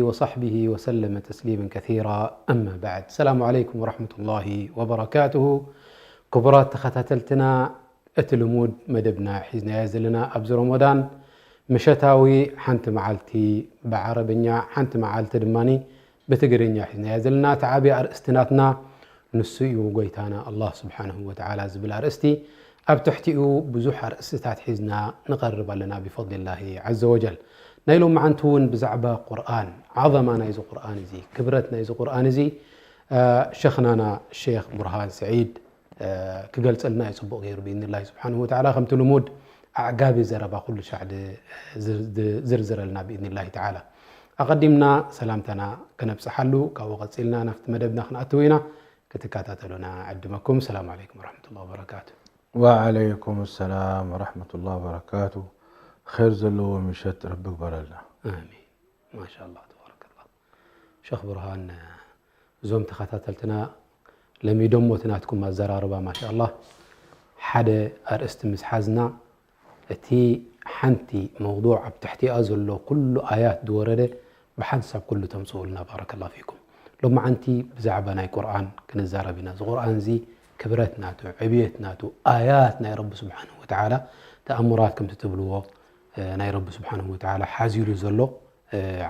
وصحبه وسلم تسليما كثيرا. أما بعد. السلام عليكم ورحمة الله وبركاته. ክቡራት ተኸታተልትና፣ እቲ ልሙድ መደብና ሒዝናዮ ዘለና ኣብዚ ረመዳን ምሸታዊ ሓንቲ መዓልቲ ብዓረብኛ፣ ሓንቲ መዓልቲ ድማ ብትግርኛ ሒዝናዮ ዘለና እቲ ዓብዪ ኣርእስቲ ናትና ንሱ እዩ፣ ጎይታና ኣላህ ስብሓንሁ ወተዓላ ዝብል ኣርእስቲ። ኣብ ትሕቲኡ ብዙሕ ኣርእስትታት ሒዝና ንቐርብ ኣለና ብፈድሊላሂ ዐዘ ወጀል። ናይ ሎማዓንቲ እውን ብዛዕባ ቁርኣን፣ ዓዘማ ናይዚ ቁርኣን እዚ፣ ክብረት ናይዚ ቁርኣን እዚ፣ ሸኽናና ሼኽ ቡርሃን ስዒድ ክገልጸልና እዩ ጽቡቕ ገይሩ ብኢዝኒላሂ ስብሓንሁ ወተዓላ። ከምቲ ልሙድ ኣዕጋቢ ዘረባ ኩሉ ሻዕ ዝርዝረልና ብኢዝኒላሂ ተዓላ። ኣቐዲምና ሰላምታና ከነብጽሓሉ፣ ካብኡ ቀጺልና ናብቲ መደብና ክንኣትው ኢና። ክትከታተሉና ዕድመኩም። ሰላም ዓለይኩም ወረሕመቱላሂ ወበረካቱ። ወዓለይኩም ሰላም ወረሕመቱላሂ ወበረካቱ። ኸይር ዘለዎ ምሸት ረቢ ግበረልና። ኣሚን። ማሻኣላህ ተባረከላህ። ሸኽ ብርሃን፣ እዞም ተኸታተልትና ለሚዶሞ እቲ ናትኩም ኣዘራርባ ማሻኣላህ። ሓደ ኣርእስቲ ምስ ሓዝና፣ እቲ ሓንቲ መውዱዕ ኣብ ትሕቲኣ ዘሎ ኩሉ ኣያት ዝወረደ ብሓንሳብ ኩሉ ተምጽኡልና። ባረከላህ ፊኩም። ሎማዓንቲ ብዛዕባ ናይ ቁርኣን ክንዛረብ ኢና። እዚ ቁርኣን እዚ ክብረት ናቱ፣ ዕብየት ናቱ፣ ኣያት ናይ ረቢ ስብሓንሁ ወተዓላ፣ ተኣምራት ከምቲ ትብልዎ፣ ናይ ረቢ ስብሓንሁ ወተዓላ ሓዚሉ ዘሎ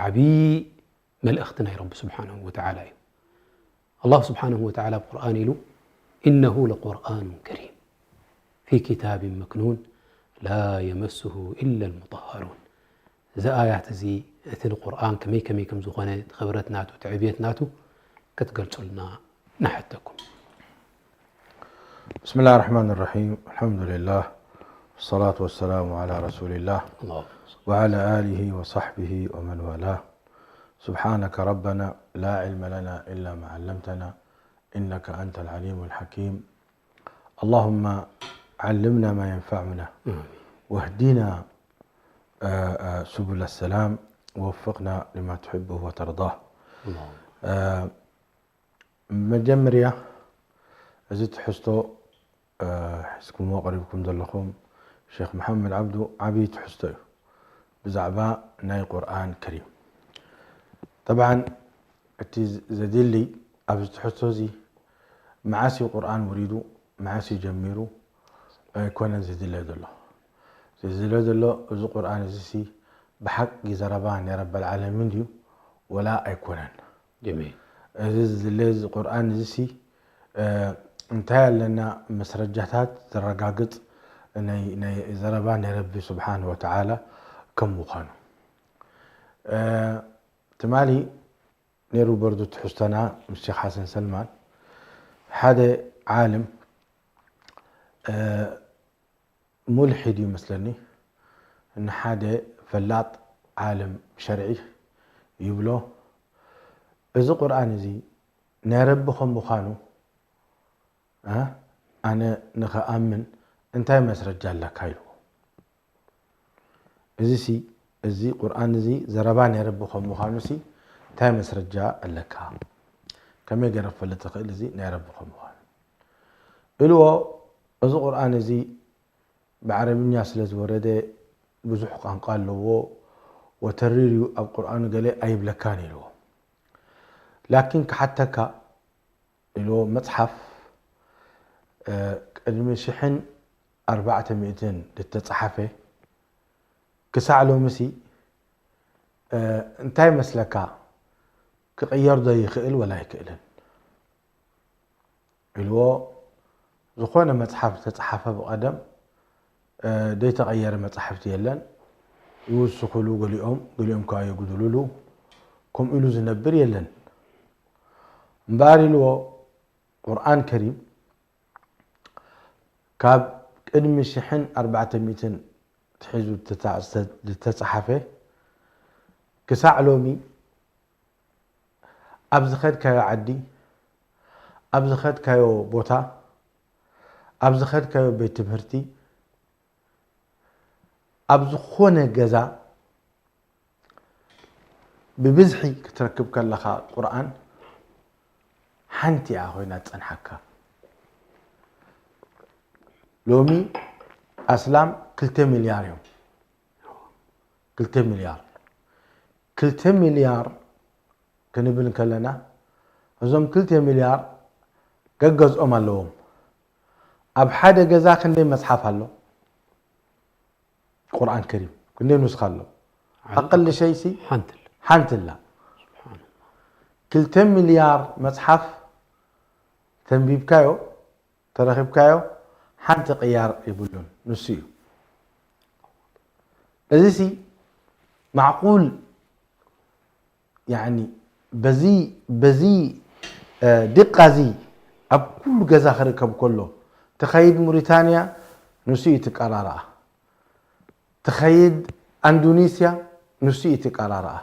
ዓብዪ መልእኽቲ ናይ ረቢ ስብሓንሁ ወተዓላ እዩ። ኣላህ ስብሓንሁ ወተዓላ ኣብ ቁርኣን ኢሉ፣ إنه لقرآن كريم في كتاب مكنون لا يمسه إلا المطهرون። እዚ ኣያት እዚ እቲ ንቁርኣን ከመይ ከመይ ከም ዝኾነ፣ እቲ ክብረት ናቱ፣ እቲ ዕብየት ናቱ ክትገልጹልና ንሓተኩም። بسم الله الرحمن الرحيم. الحمد لله. والصلاة والسلام على رسول الله. ኣላሁ وعلى آله وصحبه ومن والاه. سبحانك ربنا لا علم لنا إلا ما علمتنا إنك أنت العليم الحكيم. اللهم علمنا ما ينفعنا واهدنا، آه، آه، سبل السلام ووفقنا لما تحبه وترضاه. ኣላሁ آه، መጀመርያ እዚ ትሕዝቶ፣ እ፣ ሒዝኩምዎ ቀሪብኩም ዘለኹም ሼኽ መሓመድ ዓብዱ ዓብዪ ትሕዝቶ እዩ ብዛዕባ ናይ ቁርኣን ከሪም። ጠብዓን እቲ ዘድሊ ኣብዚ ትሕዝቶ እዚ መዓስ እዩ ቁርኣን ወሪዱ፣ መዓስ እዩ ጀሚሩ ኣይኮነን ዘድለ ዘሎ። ዘድለ ዘሎ እዚ ቁርኣን እዚ ሲ ብሓቂ ዘረባ ናይ ረበል ዓለሚን ድዩ ወላ ኣይኮነን? ጀሚል። እዚ ዝድለ እዚ ቁርኣን እዚ ሲ እ፣ እንታይ ኣለና መስረጃታት ዘረጋግጽ ናይ ናይ ዘረባ ናይ ረቢ ስብሓን ወተዓላ ከም ምዃኑ። እ፣ ትማሊ ነይሩ በርዱ ትሕዝቶና ምስ ሼኽ ሓሰን ሰልማን ሓደ ዓልም፣ እ፣ ሙልሒድ እዩ መስለኒ፣ ንሓደ ፈላጥ ዓለም ሸርዒ ይብሎ፣ እዚ ቁርኣን እዚ ናይ ረቢ ከም ምዃኑ፣ እ፣ ኣነ ንኸኣምን እንታይ መስረጃ ኣለካ? ኢልዎ። እዚ ሲ፣ እዚ ቁርኣን እዚ ዘረባ ናይ ረቢ ከም ምዃኑ ሲ እንታይ መስረጃ ኣለካ? ከመይ ገይረ ክፈልጥ እኽእል እዚ ናይ ረቢ ከም ምዃኑ? ኢልዎ። እዚ ቁርኣን እዚ ብዓረብኛ ስለ ዝወረደ ብዙሕ ቋንቋ ኣለዎ፣ ወተሪር እዩ፣ ኣብ ቁርኣኑ ገለ ኣይብለካን ኢልዎ። ላኪን ክሓተካ ኢልዎ፣ መጽሓፍ፣ እ፣ ቅድሚ ሽሕን ኣርባዕተ ሚእትን ዝተጸሓፈ ክሳዕ ሎምሲ፣ እ፣ እንታይ መስለካ ክቕየር ዶ ይኽእል ወላ ኣይክእልን? ኢልዎ። ዝኾነ መጽሓፍ ዝተጸሓፈ ብቐደም፣ እ፣ ዘይተቐየረ መጻሕፍቲ የለን። ይውስኹሉ ገሊኦም፣ ገሊኦም ከኣ የጉድሉሉ። ከምኡ ኢሉ ዝነብር የለን። እምበኣር ኢልዎ፣ ቁርኣን ከሪም ካብ ቅድሚ ሽሕን ኣርባዕተ ሚእትን ትሒዙ ዝተታ-፣ ዝተጻሓፈ ክሳዕ ሎሚ ኣብ ዝኸድካዮ ዓዲ፣ ኣብ ዝኸድካዮ ቦታ፣ ኣብ ዝኸድካዮ ቤት ትምህርቲ፣ ኣብ ዝኾነ ገዛ ብብዝሒ ክትረክብ ከለኻ ቁርኣን ሓንቲ እያ ኮይና ትጸንሓካ። ሎሚ ኣስላም ክልተ ሚልያር እዮም። ክልተ ሚልያር። ክልተ ሚልያር ክንብል እንከለና፣ እዞም ክልተ ሚልያር ገገዝኦም ኣለዎም። ኣብ ሓደ ገዛ ክንደይ መጽሓፍ ኣሎ? ቁርኣን ከሪም ክንደይ ኑስኻ ኣሎ? ሓንቲ ኣቀል ሸይሲ ሓንቲ ኣላ። ሓንቲ ኣላ። ክልተ ሚልያር መጽሓፍ ተንቢብካዮ፣ ተረኺብካዮ፣ ሓንቲ ቅያር የብሉን። ንሱ እዩ። እዚሲ ማዕቁል፣ ያኒ በዚ፣ በዚ፣ እ፣ ድቃ እዚ ኣብ ኩሉ ገዛ ክርከብ ከሎ፣ ትኸይድ ሙሪታንያ፣ ንሱ እዩ ትቀራረኣ። ትኸይድ ኣንዶኔስያ፣ ንሱ እዩ ትቀራረኣ።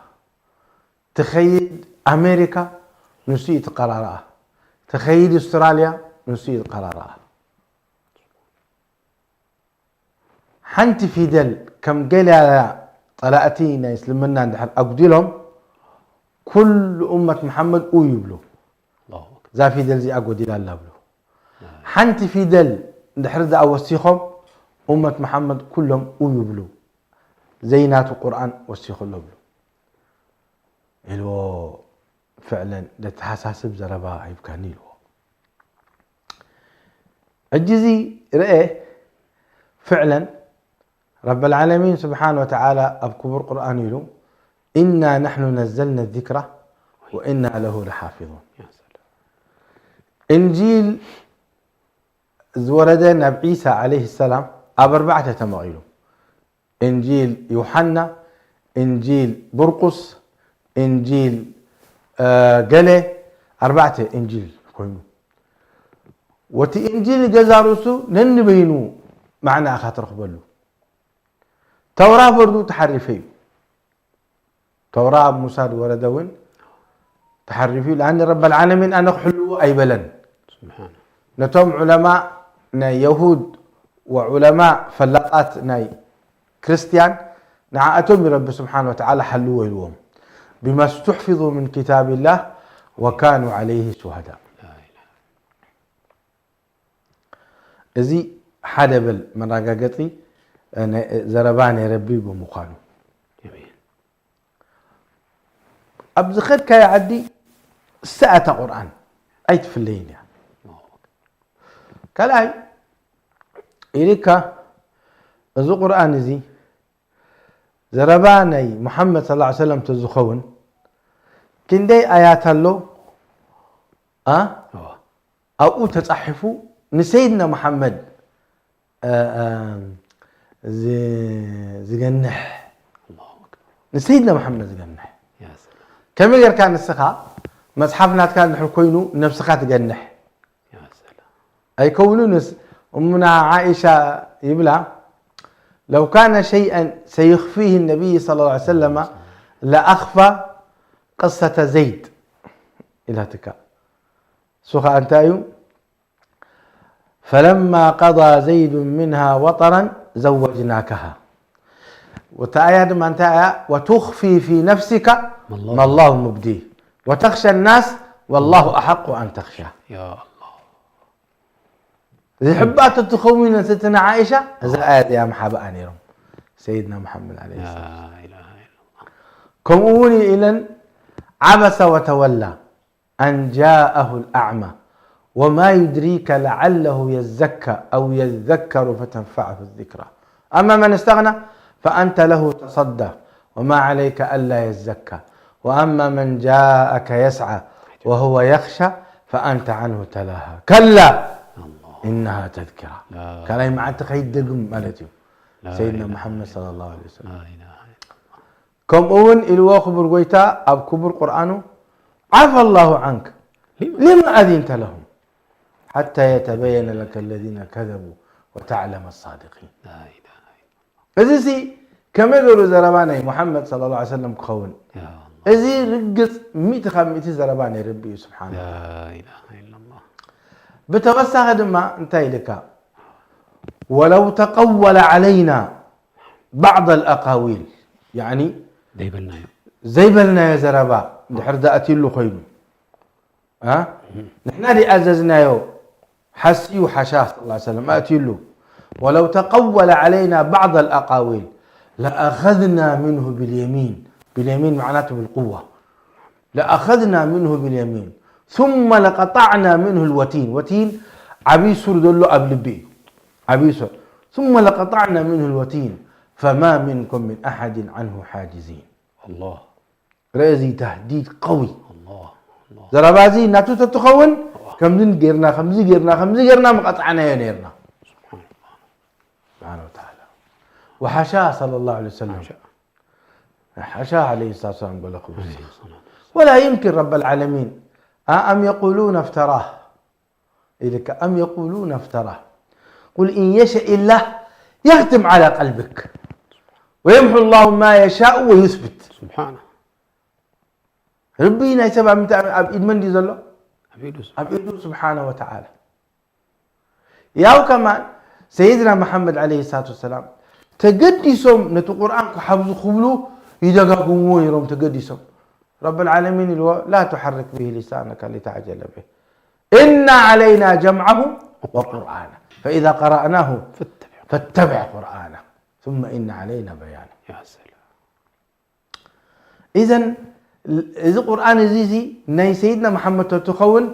ትኸይድ ኣሜሪካ፣ ንሱ እዩ ትቀራረኣ። ትኸይድ ኣውስትራልያ፣ ንሱ እዩ ትቀራረኣ። ሓንቲ ፊደል ከም ገለ ጸላእቲ ናይ እስልምና እንድሕር ኣጉዲሎም፣ ኩሉ ኡመት መሓመድ ኡ ይብሉ። ኣላሁ ኣክበር። እዛ ፊደል እዚኣ ጎዲላ ኣላ ብሉ። ሓንቲ ፊደል እንድሕር ደኣ ወሲኾም፣ ኡመት መሓመድ ኩሎም ኡ ይብሉ። ዘይናቱ ቁርኣን ወሲኹ ኣሎ ብሉ። ኢልዎ፣ ፍዕለን ለተሓሳስብ ዘረባ ሂብካኒ ኢልዎ። ሕጂ እዚ ርኤ፣ ፍዕለን ረብ ልዓለሚን ስብሓን ወተዓላ ኣብ ክቡር ቁርኣን ኢሉ፣ ኢና ናሕኑ ነዘልና ዚክራ ወኢና ለሁ ለሓፊظን። እንጂል ዝወረደ ናብ ዒሳ ዓለይሂ ሰላም ኣብ ኣርባዕተ ተመቒሉ። እንጂል ዮሓና፣ እንጂል ቡርቁስ፣ እንጂል፣ እ፣ ገለ፣ ኣርባዕተ እንጂል ኮይኑ። ወቲ እንጂል ገዛ ርእሱ ነንበይኑ ማዕና ኢኻ ትረኽበሉ። ተውራ በርዱ ተሓሪፈ እዩ። ተውራ ኣብ ሙሳ ዝወረደ እውን ተሓሪፉ እዩ። ለኣኒ ረብ ልዓለሚን ኣነ ክሕልዎ ኣይበለን። ስብሓን። ነቶም ዑለማ ናይ የሁድ ወዑለማ ፈላጣት ናይ ክርስትያን ንዓኣቶም እዩ ረቢ ስብሓን ወተዓላ ሓልዎ ኢልዎም። ብማ ስተሕፊظ ምን ክታብላህ ወካኑ ዓለይህ ሹሃዳ። እዚ ሓደ በል መረጋገጺ፣ እ፣ ናይ፣ እ፣ ዘረባ ናይ ረቢ ብምዃኑ። ኣብ ዝኸድካዮ ዓዲ ሰኣታ ቁርኣን ኣይትፍለይን እያ። ካልኣይ ኢልካ እዚ ቁርኣን እዚ ዘረባ ናይ ሙሓመድ ሰለላሁ ዐለይሂ ወሰለም ተዝኸውን ክንደይ ኣያት ኣሎ? ኣ? እዋ። ኣብኡ ተጻሒፉ ንሰይድና መሓመድ፣ እ፣ እ፣ ዝ-፣ ዝገንሕ፣ ኣላሁ ኣክበር። ንሰይድና መሓመድ ዝገንሕ። ያ ሰላም። ከመይ ጌርካ ንስኻ መጽሓፍ ናትካ እንድሕር ኮይኑ ነብስኻ ትገንሕ? ያ ሰላም። ኣይከውንንስ እሙና ዓኢሻ ይብላ፣ ለው ካነ ሸይአን ሰዩኽፊህ ነቢይ ሰለላሁ ዐለይሂ ወሰለማ ለኣኽፋ ቅሰተ ዘይድ ኢላትካ። እሱ ኸኣ እንታይ እዩ? ፈለማ ቀዳ ዘይዱን ሚንሃ ወጠራን ዘወጅናካሃ። ወታ ኣያ ድማ እንታይ እያ? ወቱኽፊ ፊ ነፍሲካ መላሁ መላሁ ሙብዲህ ወተኽሸ ናስ ወላሁ ኣሓቁ ኣን ተኽሻ። ያ ኣላህ። ዝሕባእ ተትኸውን ነቲ ንዓኢሻ፣ እዛ ኣያ እዚኣ ምሓብኣ ነይሮም ሰይድና መሓመድ ዓለይሂ ሰላም። ላ ኢላሃ ኢለላህ። ከምኡ እውን ኢለን፣ ዓበሰ ወተወላ ኣን ጃአሁ ልኣዕማ ወማ ዩድሪከ ለዓለሁ የዘካ ኣው የዘከሩ ፈተንፈዐሁ ዚክራ። ኣማ መን እስተግና ፈኣንተ ለሁ ተሰዳ ወማ ዓለይከ ኣላ የዘካ ወኣማ መን ጃአከ የስዓ ወሁወ የኽሻ ፈኣንተ ዓንሁ ተላሃ ከላ ኢነሃ ተዝኪራ። ካልኣይ መዓልቲ ከይደግም ማለት እዩ። ሰይድና መሓመድ ሰለላሁ ዐለይሂ ወሰለም። ከምኡ እውን ኢልዎ ክቡር ጎይታ ኣብ ክቡር ቁርኣኑ፣ ዓፋ ላሁ ዓንክ ሊማ ኣዚንተ ለሁም ሓታ የተበየነ ለከ ለዚነ ከዘቡ ወተዕለመ ሳድቂን። እዚ ሲ ከመይ ገይሩ ዘረባ ናይ ሙሓመድ ሰለላሁ ዐለይሂ ወሰለም ክኸውን? ያ ኣላህ። እዚ ርግጽ ሚእቲ ካብ ሚእቲ ዘረባ ናይ ረቢ እዩ ስብሓን። ላ ኢላሃ ኢለላህ። ብተወሳኺ ድማ እንታይ ኢልካ? ወለው ተቀወለ ዓለይና ባዕድ ኣልኣቃዊል፣ ያዕኒ ዘይበልናዮ። ዘይበልናዮ ዘረባ ድሕር ዝኣትዩሉ ኮይኑ፣ ኣ? ንሕና ድኣዘዝናዮ ሓስዩ ሓሻ ሰለላሁ ዐለይሂ ወሰለም ኣእትዩሉ። ወለው ተቀወለ ዓለይና ባዕድ ኣልኣቃዊል ለኣኸዝና ምንሁ ብልየሚን። ብልየሚን መዕናቱ ብልቁዋ። لأخذنا منه باليمين ثم لقطعنا منه الوتين. ወቲን ዓብዪ ሱር ዘሎ ኣብ ልቢ እዩ። ዓብዪ ሱር. ثم لقطعنا منه الوتين فما منكم من أحد عنه حاجزين. الله ረዚ ተህዲድ ቀዊ الله الله ዘረባ እዚ ናቱ ተትኸውን ከምዚ ጌርና ከምዚ ጌርና ከምዚ ጌርና መቐፃዕናዮ ነርና سبحان الله سبحانه وتعالى وحاشاه صلى الله عليه وسلم حاشاه. حاشاه عليه الصلاة والسلام قال لكم ولا يمكن رب العالمين أم يقولون افتراه إلك أم يقولون افتراه قل إن يشاء الله يختم على قلبك ويمحو الله ما يشاء ويثبت سبحانه ربي ናይ ሰብ ኣብ ምንታይ ኣብ ኢድ መን ድዩ ዘሎ ኣብ ኢዱ ኣብ ኢዱ سبحانه وتعالى ያው ከማን ሰይድና መሐመድ عليه الصلاة والسلام ተገዲሶም ነቲ ቁርኣን ክሓብዙ ክብሉ ይደጋግምዎ ነይሮም ተገዲሶም رب العالمين ኢልዎ لا تحرك به لسانك لتعجل به إن علينا جمعه وقرآنه فإذا قرأناه فاتبع قرآنه ثم إن علينا بيانه يا سلام إذن እዚ ቁርኣን እዚ እዚ ናይ ሰይድና መሐመድ ተትኸውን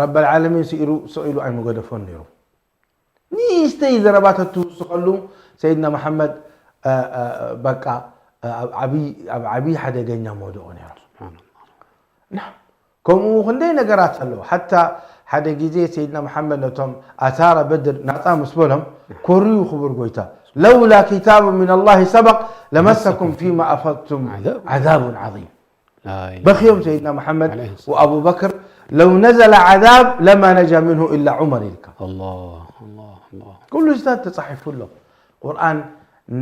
ረብ العالمين ስኢሉ ስኢሉ ኣይምገደፎን ነይሩ ንእሽተይ ዘረባ ተትውስኸሉ ሰይድና መሐመድ በቃ ኣብ ዓብዪ ሓደገኛ መውድቑ ነይሩ سبحان الله ከምኡ ክንደይ ነገራት ኣለዉ ሓታ ሓደ ግዜ ሰይድና መሐመድ ነቶም ኣሳረ በድር ናፃ ምስ በሎም ኮርዩ ክቡር ጎይታ ለውላ ኪታቡ ምን ላህ ሰበቅ ለመሰኩም ፊማ ኣፈድቱም ዓዛቡን ዓዚም لا إله በኽዮም ሰይድና መሐመድ عليه الصلاة ወኣቡ በክር ለው ነዘለ ዓዛብ ለማ ነጃ ምንሁ ኢላ ዑመር ኢልካ الله الله الله ኩሉ ስታት ተፃሒፉ ኣሎ ቁርኣን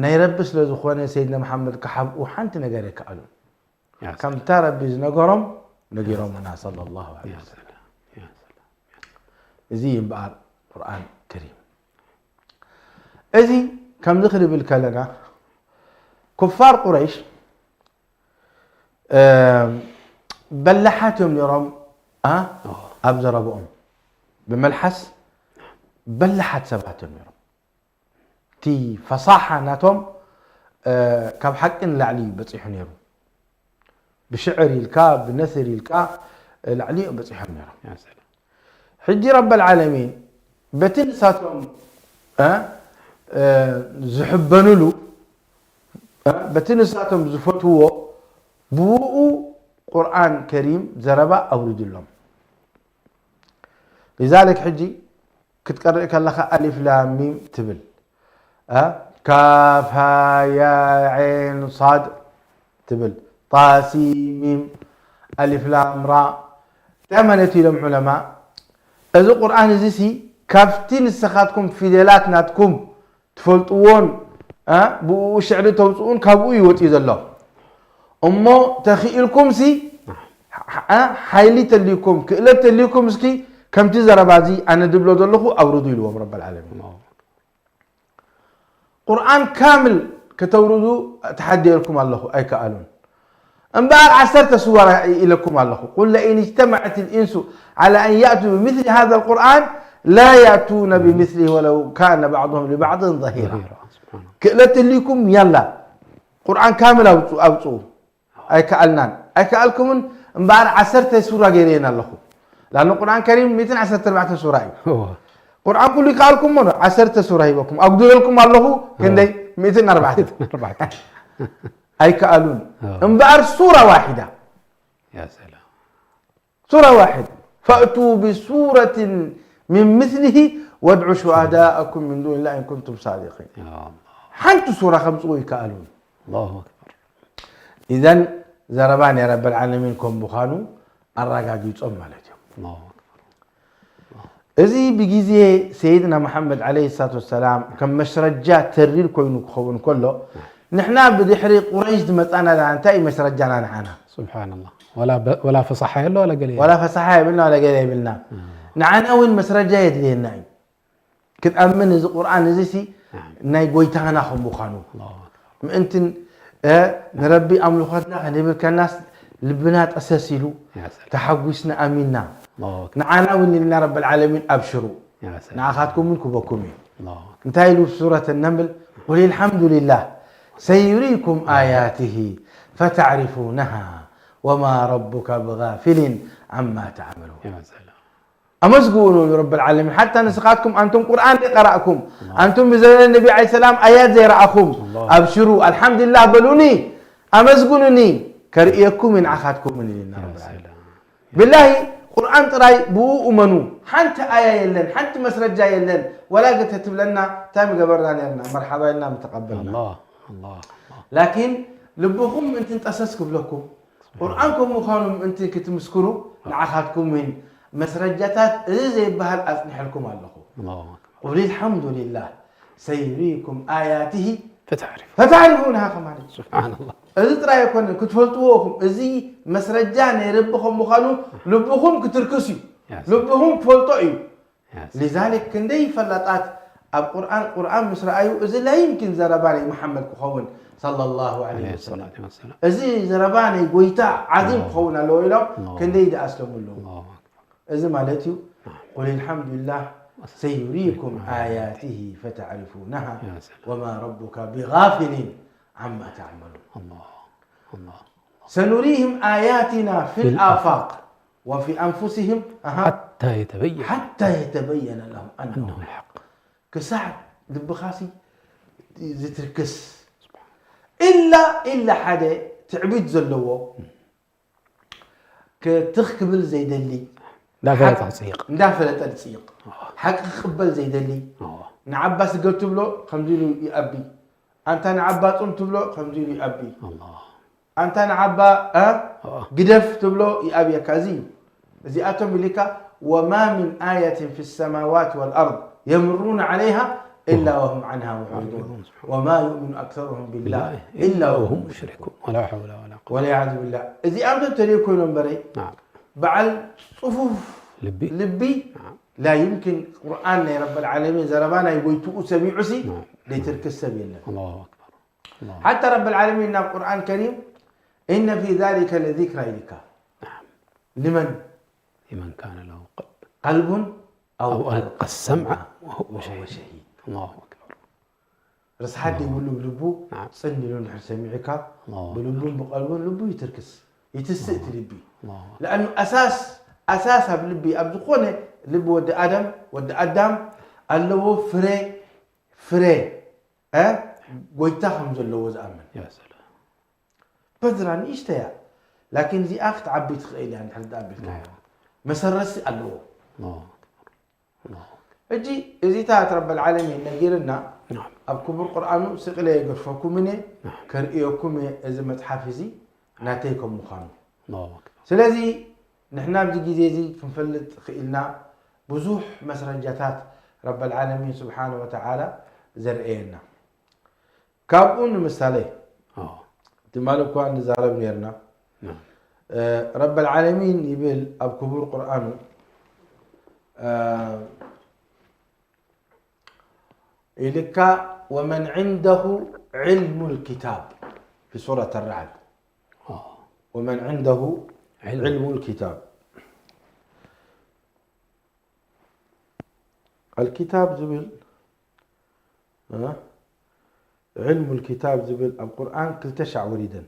ናይ ረቢ ስለ ዝኾነ ሰይድና መሐመድ ክሓብኡ ሓንቲ ነገር የከኣሉ يا سلام ከምታ ረቢ ዝነገሮም ነጊሮምና صلى الله عليه يا وسلم سلام يا سلام እዚ እምበኣር ቁርኣን ከሪም እዚ ከምዚ ክንብል ከለና ኩፋር ቁረይሽ በላሓት እዮም ነይሮም ኣብ ዘረብኦም ብመልሓስ በላሓት ሰባት እዮም ነይሮም እቲ ፈሳሓ ናቶም ካብ ሓቂ ንላዕሊ እዩ በፂሑ ነይሩ ብሽዕር ኢልካ ብነስር ኢልካ ላዕሊ እዮም በፂሖም ነይሮም ሕጂ ረብ العالمين በቲ ንሳቶም ዝሕበኑሉ በቲ ንሳቶም ዝፈትዎ ብኡ ቁርኣን ከሪም ዘረባ ኣውሪድሎም لذلك ሕጂ ክትቀርእ ከለኻ ኣሊፍ ላም ሚም ትብል ካፍ ሃ ያ ዒን ሳድ ትብል ጣሲሚም ኣሊፍ ላም ራ እንታይ ማለት ኢሎም ዑለማ እዚ ቁርኣን እዚ ሲ ካብቲ ንስኻትኩም ፊደላት ናትኩም ትፈልጥዎን ብኡ ሽዕሪ ተውፅኡን ካብኡ ይወፅኡ ዘሎ እሞ ተኽኢልኩም ሲ ሓይሊ ተልይኩም ክእለት ተልይኩም እስኪ ከምቲ ዘረባ እዚ ኣነ ድብሎ ዘለኹ ኣውርዱ ኢልዎም ረብ العالمين ቁርኣን ካምል ከተውርዱ ተሓዲኤልኩም ኣለኹ ኣይከኣሉን እምበኣር ዓሰርተ ሱራ ኢለኩም ኣለኹ قل لئن اجتمعت الإنس على أن يأتوا بمثل هذا القرآن لا يأتون بمثله ولو كان بعضهم لبعض ظهيرا ክእለት ህልይኩም ያላ ቁርኣን ካምል ኣውፅኡ ኣይከኣልናን ኣይከኣልኩምን እምበኣር ዓሰርተ ሱራ ገይረየን ኣለኹ ላን ቁርኣን ከሪም ሚእትን ዓሰርተ ኣርባዕተን ሱራ እዩ ቁርኣን ኩሉ ይከኣልኩም ሞ ዓሰርተ ሱራ ሂበኩም ኣጉድለልኩም ኣለኹ ክንደይ ሚእትን ኣርባዕተን ኣይከኣሉን እምበኣር ሱራ ዋሒዳ يا سلام ሱራ ዋሒዳ فأتوا بسورة من مثله وادعوا شهداءكم من دون الله إن كنتم صادقين ሓንቲ ሱራ ከምፅኡ ይከኣሉን الله أكبر إذن ዘረባ ናይ رب العالمين ከም ምዃኑ ኣረጋጊፆም ማለት እዮም الله أكبر እዚ ብግዜ ሰይድና መሐመድ عليه الصلاة والسلام ከም መስረጃ ተሪር ኮይኑ ክኸውን ከሎ ንሕና ብድሕሪ ቁረይሽ ዝመፃና ዘለና እንታይ እዩ መስረጃና ንዓና سبحان الله ولا ب... ولا فصحى የለ ولا ገለ ولا فصحى የብልና ولا ገለ የብልና ንዓና እውን መስረጃ የድልየና እዩ ክትኣምን እዚ ቁርኣን እዚ ሲ ናይ ጎይታና ከም ምዃኑ ምእንትን ንረቢ ኣምልኾትና ክንብል ከናስ ልብና ጠሰስ ኢሉ ተሓጒስና ኣሚንና ንዓና እውን ኢልና ረብ العالمين ኣብሽሩ ንዓኻትኩም እውን ክበኩም እዩ እንታይ ኢሉ ሱረት ነምል قل الحمد لله سيريكم آياته فتعرفونها وما ربك بغافل عما تعملون. ኣመስግኑ ንረብል ዓለሚን። ሓታ ንስኻትኩም ኣንቱም ቁርኣን ዘይቀራእኩም፣ ኣንቱም ብዘበነ ነቢ ዓለይሂ ሰላም ኣያት ዘይረኣኹም፣ ኣላህ። ኣብሽሩ፣ ኣልሓምዱሊላህ በሉኒ፣ ኣመስግኑኒ፣ ከርእየኩም ንዓኻትኩም እውን ኢልና ረብል ዓለሚን። ቢላሂ ቁርኣን ጥራይ ብኡ እመኑ። ሓንቲ ኣያ የለን፣ ሓንቲ መስረጃ የለን። ወላ ገተ ትብለና እንታይ ምገበርና ነርና? መርሓባ ኢልና ምተቐበልና። ኣላህ፣ ኣላህ፣ ኣላህ። ላኪን ልብኹም እንትን ጠሰስ ክብለኩም፣ ቁርኣን ከም ምዃኑ ምእንቲ ክትምስክሩ ንዓኻትኩም እውን መስረጃታት እዚ ዘይበሃል ኣጽኒሐልኩም ኣለኹ። ኣላሁ ኣክበር። ቁል ኣልሓምዱሊላህ ሰዩሪኩም ኣያትሂ ፈተዕሪፉ። ፈተዕሪፉናሃ ከማን እዩ። ሱብሓነላህ። እዚ ጥራይ ኣይኮነን ክትፈልጥዎ ኢኹም። እዚ መስረጃ ናይ ረቢ ከም ምዃኑ ልብኹም ክትርክስ እዩ። ያ ሰላም። ልብኹም ክፈልጦ እዩ። ያ ሰላም። ሊዛሊክ ክንደይ ፈላጣት ኣብ ቁርኣን፣ ቁርኣን ምስ ረኣዩ እዚ ላ ይምኪን ዘረባ ናይ መሓመድ ክኸውን ሰለላሁ ዐለይሂ ዓለይሂ ወሰለም። ሰላቱ ወሰላም። እዚ ዘረባ ናይ ጎይታ ዓዚም ኣላሁ ክኸውን ኣለዎ ኢሎም ኣላሁ ክንደይ ደኣ ኣስለሙ ኣለዉ። ኣላሁ ኣክበር። እዚ ማለት እዩ። ናም። ቁል ኣልሓምዱሊላህ ሰዩሪኩም ኣያትሂ ፈተዕሪፉናሃ ያ ሰላም። ወማ ረቡካ ቢጋፊሊን ዓማ ተዕመሉን። ኣላሁ ኣላሁ። ሰኑሪሂም ኣያቲና ፊል ፊል ኣፋቅ ወፊ ኣንፉሲሂም፣ ኣሃ፣ ሓታ የተበየነ ሓታ የተበየነ ለሁም ኣነሁ ኣነሁ ልሓቅ። ክሳዕ ልብኻሲ ዝትርክስ። ኢላ፣ ኢላ ሓደ ትዕቢት ዘለዎ ክትኽ ክብል ዘይደሊ፣ እንዳፈለጠ ሓቅ-፣ ክጽይቕ። እንዳፈለጠ ዝጽይቕ፣ ኣዎ። ሓቂ ክቕበል ዘይደሊ፣ ኣዎ። ንዓባ ስገድ ትብሎ ከምዚ ኢሉ ይኣቢ፣ ኣንታ ንዓባ ጹም ትብሎ ከምዚ ኢሉ ይኣቢ። ኣላህ። ኣንታ ንዓባ፣ እ? ኣዎ። ግደፍ ትብሎ ይኣብየካ። እዚ እዩ። እዚኣቶም ኢልካ፣ ወማ ሚን ኣየትን ፊ ሰማዋት ወልኣርድ የምሩነ ዓለይሃ ኢላ ኣዎ። ወሁም ዓንሃ ሙዕሪዱን። ሙዕሪዱን፣ ስብሓን ወማ ዩእሚኑ ኣክሰሩሁም ቢላህ ቢላህ ኢላ ኢላ ወሁም ወሁም ሙሽሪኩን። ሙሽሪኩን። ወላ ሐውለ ወላ ቁወተ። ወልዓያዙ ቢላህ። እዚኣቶም ተደይ ኮይኖም በረይ፣ ናም። በዓል ጽፉፍ ልቢ። ልቢ፣ ናም። ላ ዩምኪን ቁርኣን ናይ ረብል ዓለሚን ዘረባ ናይ ጎይትኡ ሰሚዑሲ ናም። ዘይትርክስ ሰብ የለን። ኣላሁ ኣክበር። ኣላሁ ሓታ ረብል ዓለሚን ናብ ቁርኣን ከሪም፣ ኢነ ፊ ዛሊከ ለዚክራ ኢልካ። ናም። ሊመን? ሊመን ካነ ለሁ ቀልብ። ቀልቡን ኣው ኣው ኣልቀ ኣልቀ ሰምዐ ሰምዐ ወሁወ ወሁወ ሸሂድ። ሸሂድ። ኣላሁ ኣክበር። ርስሓት ኣላሁ ዘይብሉ ብልቡ ናም። ጽን ኢሉ እንድሕር ሰሚዑካ፣ ኣላሁ ብልቡን ኣክበር። ብቀልቡን ልቡ ይትርክስ፣ ይትስእ እቲ ኣላሁ ልቢ። ኣላሁ ኣክበር። ለኣኑ ኣሳስ፣ ኣሳስ ኣብ ልቢ፣ ኣብ ዝኾነ ልቢ ወዲ ኣደም፣ ወዲ ኣዳም ኣለዎ ፍረ፣ ፍረ፣ እ? ጎይታ ከም ዘለዎ ዝኣምን። ያ ሰላም። በዝራ ንእሽተያ፣ ላኪን እዚኣ ክትዓቢ ትኽእል እያ፣ እንድሕር ደኣ ኣቢልካ። ናም። መሰረትሲ ኣለዎ። ኣላሁ ኣክበር። ኣላሁ ኣክበር። ሕጂ እዚታት ረብል ዓለሚን ነጊርና፣ ናም። ኣብ ክቡር ቁርኣኑ ስቕ ኢለ የገድፈኩምን እየ፣ ናም። ከርእየኩም እየ፣ እዚ መጽሓፍ እዚ ናተይ ከም ምዃኑ። ኣላሁ ኣክበር። ስለዚ ንሕና ኣብዚ ግዜ እዚ ክንፈልጥ ክኢልና ብዙሕ መስረጃታት ረብል ዓለሚን ስብሓነ ወተዓላ ዘርእየና። ካብኡ ንምሳሌ፣ ኣዎ። ትማሊ እኳ ንዛረብ ነርና። ናም። እ፣ ረብል ዓለሚን ይብል ኣብ ክቡር ቁርኣኑ፣ እ፣ ኢልካ፣ ወመን ዒንደሁ ዒልሙል ኪታብ፣ ፊ ሱረት ራዕድ። ኣዎ። ወመን ዒንደሁ ዒልም። ዒልሙል ኪታብ። ኣልኪታብ ዝብል፣ እ? ዕልሙል ኪታብ ዝብል ኣብ ቁርኣን ክልተ ሻዕ ወሪደን።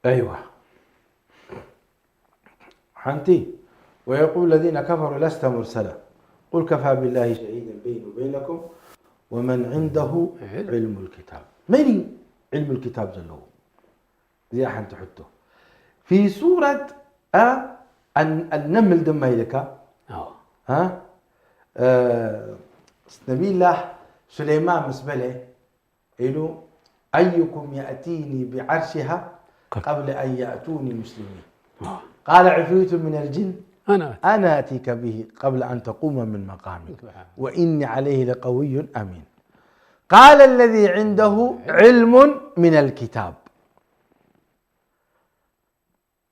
ኣይዋ። ሓንቲ፣ ወየቁሉ ለዚነ ከፈሩ ለስተ ሙርሰላ ቁል ከፋ ቢላሂ ሸሂደን በይኒ ወበይነኩም ወመን ዒንደሁ ዕልም። ዕልሙል ኪታብ። መን እዩ ዕልሙል ኪታብ ዘለዎ? እዚኣ ሓንቲ ሕቶ። ፊ ሱረት ኣ-፣ ኣን-፣ ኣነምል ድማ ኢልካ፣ ኣዎ። ኣ-፣ እ፣ ነቢይላህ ሱለይማን ምስ በለ ኢሉ፣ ኣዩኩም የእቲኒ ብዓርሽሃ ቀብለ ኣን የእቱኒ ሙስሊሚን። ኣዎ። ቃለ ዕፍሪቱ ሚነል ጂን ኣና ኣቲ- ኣና ኣቲከ ብሂ ቀብለ ኣን ተቁመ ሚን መቃሚክ ስብሓን። ወኢኒ ዓለይሂ ለቀውዩን ኣሚን። ቃለ ለዚ ዒንደሁ ዕልሙን ሚነል ኪታብ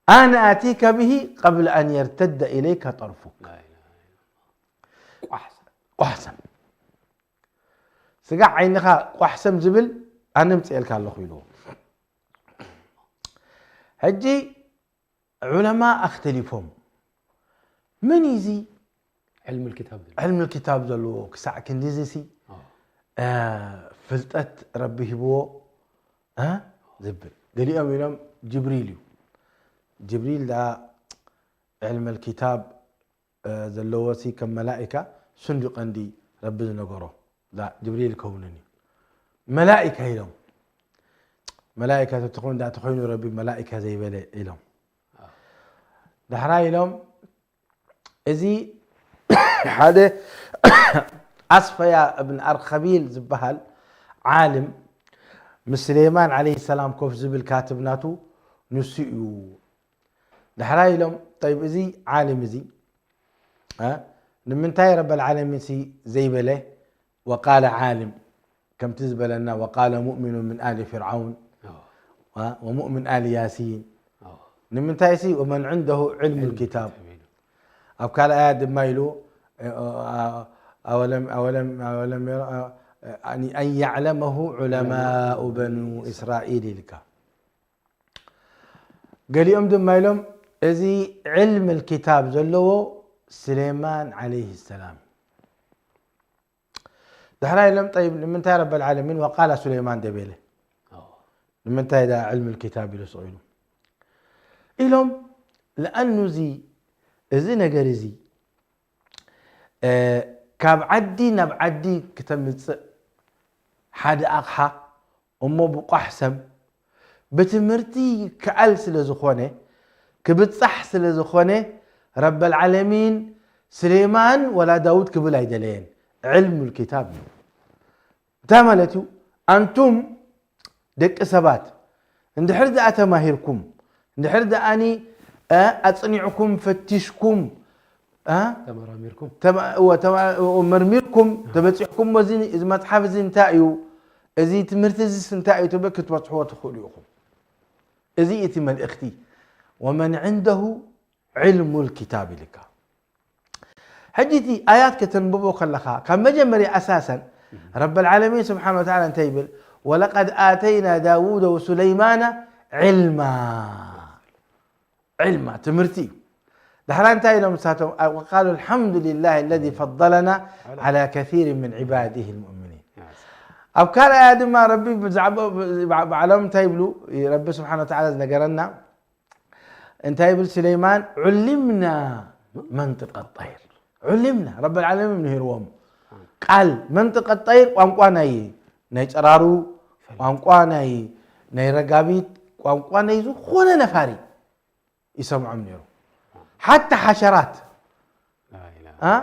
ኣነ ኣቲከ ብሂ ቀብለ ኣን የርተደ ኢለይከ ጠርፉክ። ላ ኢላሃ ኢለላህ። ቋሕሰም። ቋሕሰም። ስጋዕ ዓይንኻ ቋሕሰም ዝብል ኣነ ምፅኤልካ ኣለኹ ኢልዎ። ሕጂ ዑለማ ኣኽተሊፎም። መን እዩ እዚ ዕልሙል ኪታብ ዘለዎ? ዕልሙል ኪታብ ዘለዎ ክሳዕ ክንድዚ ሲ? ኣዎ። እ፣ ፍልጠት ረቢ ሂብዎ፣ እ፣ ዝብል። ገሊኦም ኢሎም ጅብሪል እዩ። ጅብሪል ደኣ ዕልመል ኪታብ፣ እ፣ ዘለዎ ሲ ከም መላኢካ፣ እሱ እንዲ ቀንዲ ረቢ ዝነገሮ። ላ፣ ጅብሪል ከውንን እዩ። መላኢካ ኢሎም። መላኢካ ተትኾን ደኣ ተኾይኑ ረቢ መላኢካ ዘይበለ ኢሎም። ዳሕራይ ኢሎም፣ እዚ ሓደ ኣስፈያ እብን ኣርኸቢል ዝበሃል ዓልም፣ ምስ ስሌማን ዓለይሂ ሰላም ኮፍ ዝብል ካትብ ናቱ ንሱ እዩ። ዳሕራይ ኢሎም፣ ጠይብ፣ እዚ ዓልም እዚ፣ እ፣ ንምንታይ ረበል ዓለሚን ሲ ዘይበለ? ወቃለ ዓልም፣ ከምቲ ዝበለና፣ ወቃለ ሙእሚኑ ምን ኣሊ ፍርዓውን፣ እ፣ ወሙእሚን ኣሊ ያሲን። ንምንታይ ሲ ወመን ዕንደሁ ዕልሙል ኪታብ። ኣብ ካልእ ኣያት ድማ ኢሉ፣ እ፣ እ፣ ኣወለም፣ ኣወለም፣ ኣወለም የረ-፣ እ፣ ኣን፣ ኣን ያዕለመሁ ዑለማኡ በኑ እስራኤል ኢልካ። ገሊኦም ድማ ኢሎም፣ እዚ ዕልምል ኪታብ ዘለዎ ስሌማን ዓለይሂ ሰላም። ዳሕራይ ኢሎም፣ ጠይብ፣ ንምንታይ ረበል ዓለሚን ወቃላ ሱሌማን ደቤለ? ንምንታይ ደኣ ዕልምል ኪታብ ኢሉ ስቕ ኢሉ? ኢሎም፣ ለኣኑ እዚ፣ እዚ ነገር እዚ፣ እ፣ ካብ ዓዲ ናብ ዓዲ ክተምጽእ ሓደ ኣቕሓ፣ እሞ ብቋሕ ሰም ብትምህርቲ ይከኣል ስለ ዝኾነ፣ ክብጻሕ ስለ ዝኾነ፣ ረበል ዓለሚን ስሌማን ወላ ዳውድ ክብል ኣይደለየን። ዕልሙል ኪታብ እዩ። እንታይ ማለት እዩ? ኣንቱም ደቂ ሰባት፣ እንድሕር ደኣ ተማሂርኩም፣ እንድሕር ደኣኒ፣ እ፣ ኣጽኒዕኩም፣ ፈቲሽኩም፣ እ፣ ተመራሚርኩም። ተማ-፣ እወ፣ ተማ-፣ እወ፣ መርሚርኩም፣ ተበጺሕኩም፣ እዚ፣ እዚ መጽሓፍ እዚ እንታይ እዩ? እዚ ትምህርቲ እዚስ እንታይ እዩ? ትብል ክትበጽሕዎ ትኽእሉ ኢኹም። እዚ እቲ መልእኽቲ። ወመን ዕንደሁ ዕልሙል ኪታብ ኢልካ። ሕጂ እቲ ኣያት ከተንብቦ ከለኻ፣ ካብ መጀመርያ ኣሳሰን ረበል ዓለሚን ስብሓነ ወተዓላ እንታይ ይብል? ወለቀድ ኣተይና ዳውደ ወሱለይማነ ዕልማ። ዕልማ፣ ትምህርቲ እዩ። ዳሕራ እንታይ ኢሎም ንሳቶም? ወቃሉ ኣልሓምዱሊላሂ ለዚ ፈደለና ዓላ ከሲሪን ምን ዒባዲሂ ልሙእሚኒን። ኣብ ካልእ ኣያ ድማ ረቢ ብዛዕባ፣ ባዕሎም እንታይ ይብሉ? ረቢ ስብሓነ ወተዓላ ዝነገረና እንታይ ይብል ስሌማን? ዑሊምና መንጢቀ ጠይር። ዑሊምና፣ ረበል ዓለሚን ምሂርዎም። ቃል መንጢቀ ጠይር፣ ቋንቋ ናይ፣ ናይ ጨራሩ፣ ቋንቋ ናይ፣ ናይ ረጋቢት፣ ቋንቋ ናይ ዝኾነ ነፋሪ ይሰምዖም ነይሩ። ሓታ ሓሸራት። ላ ኢላሃ። አ?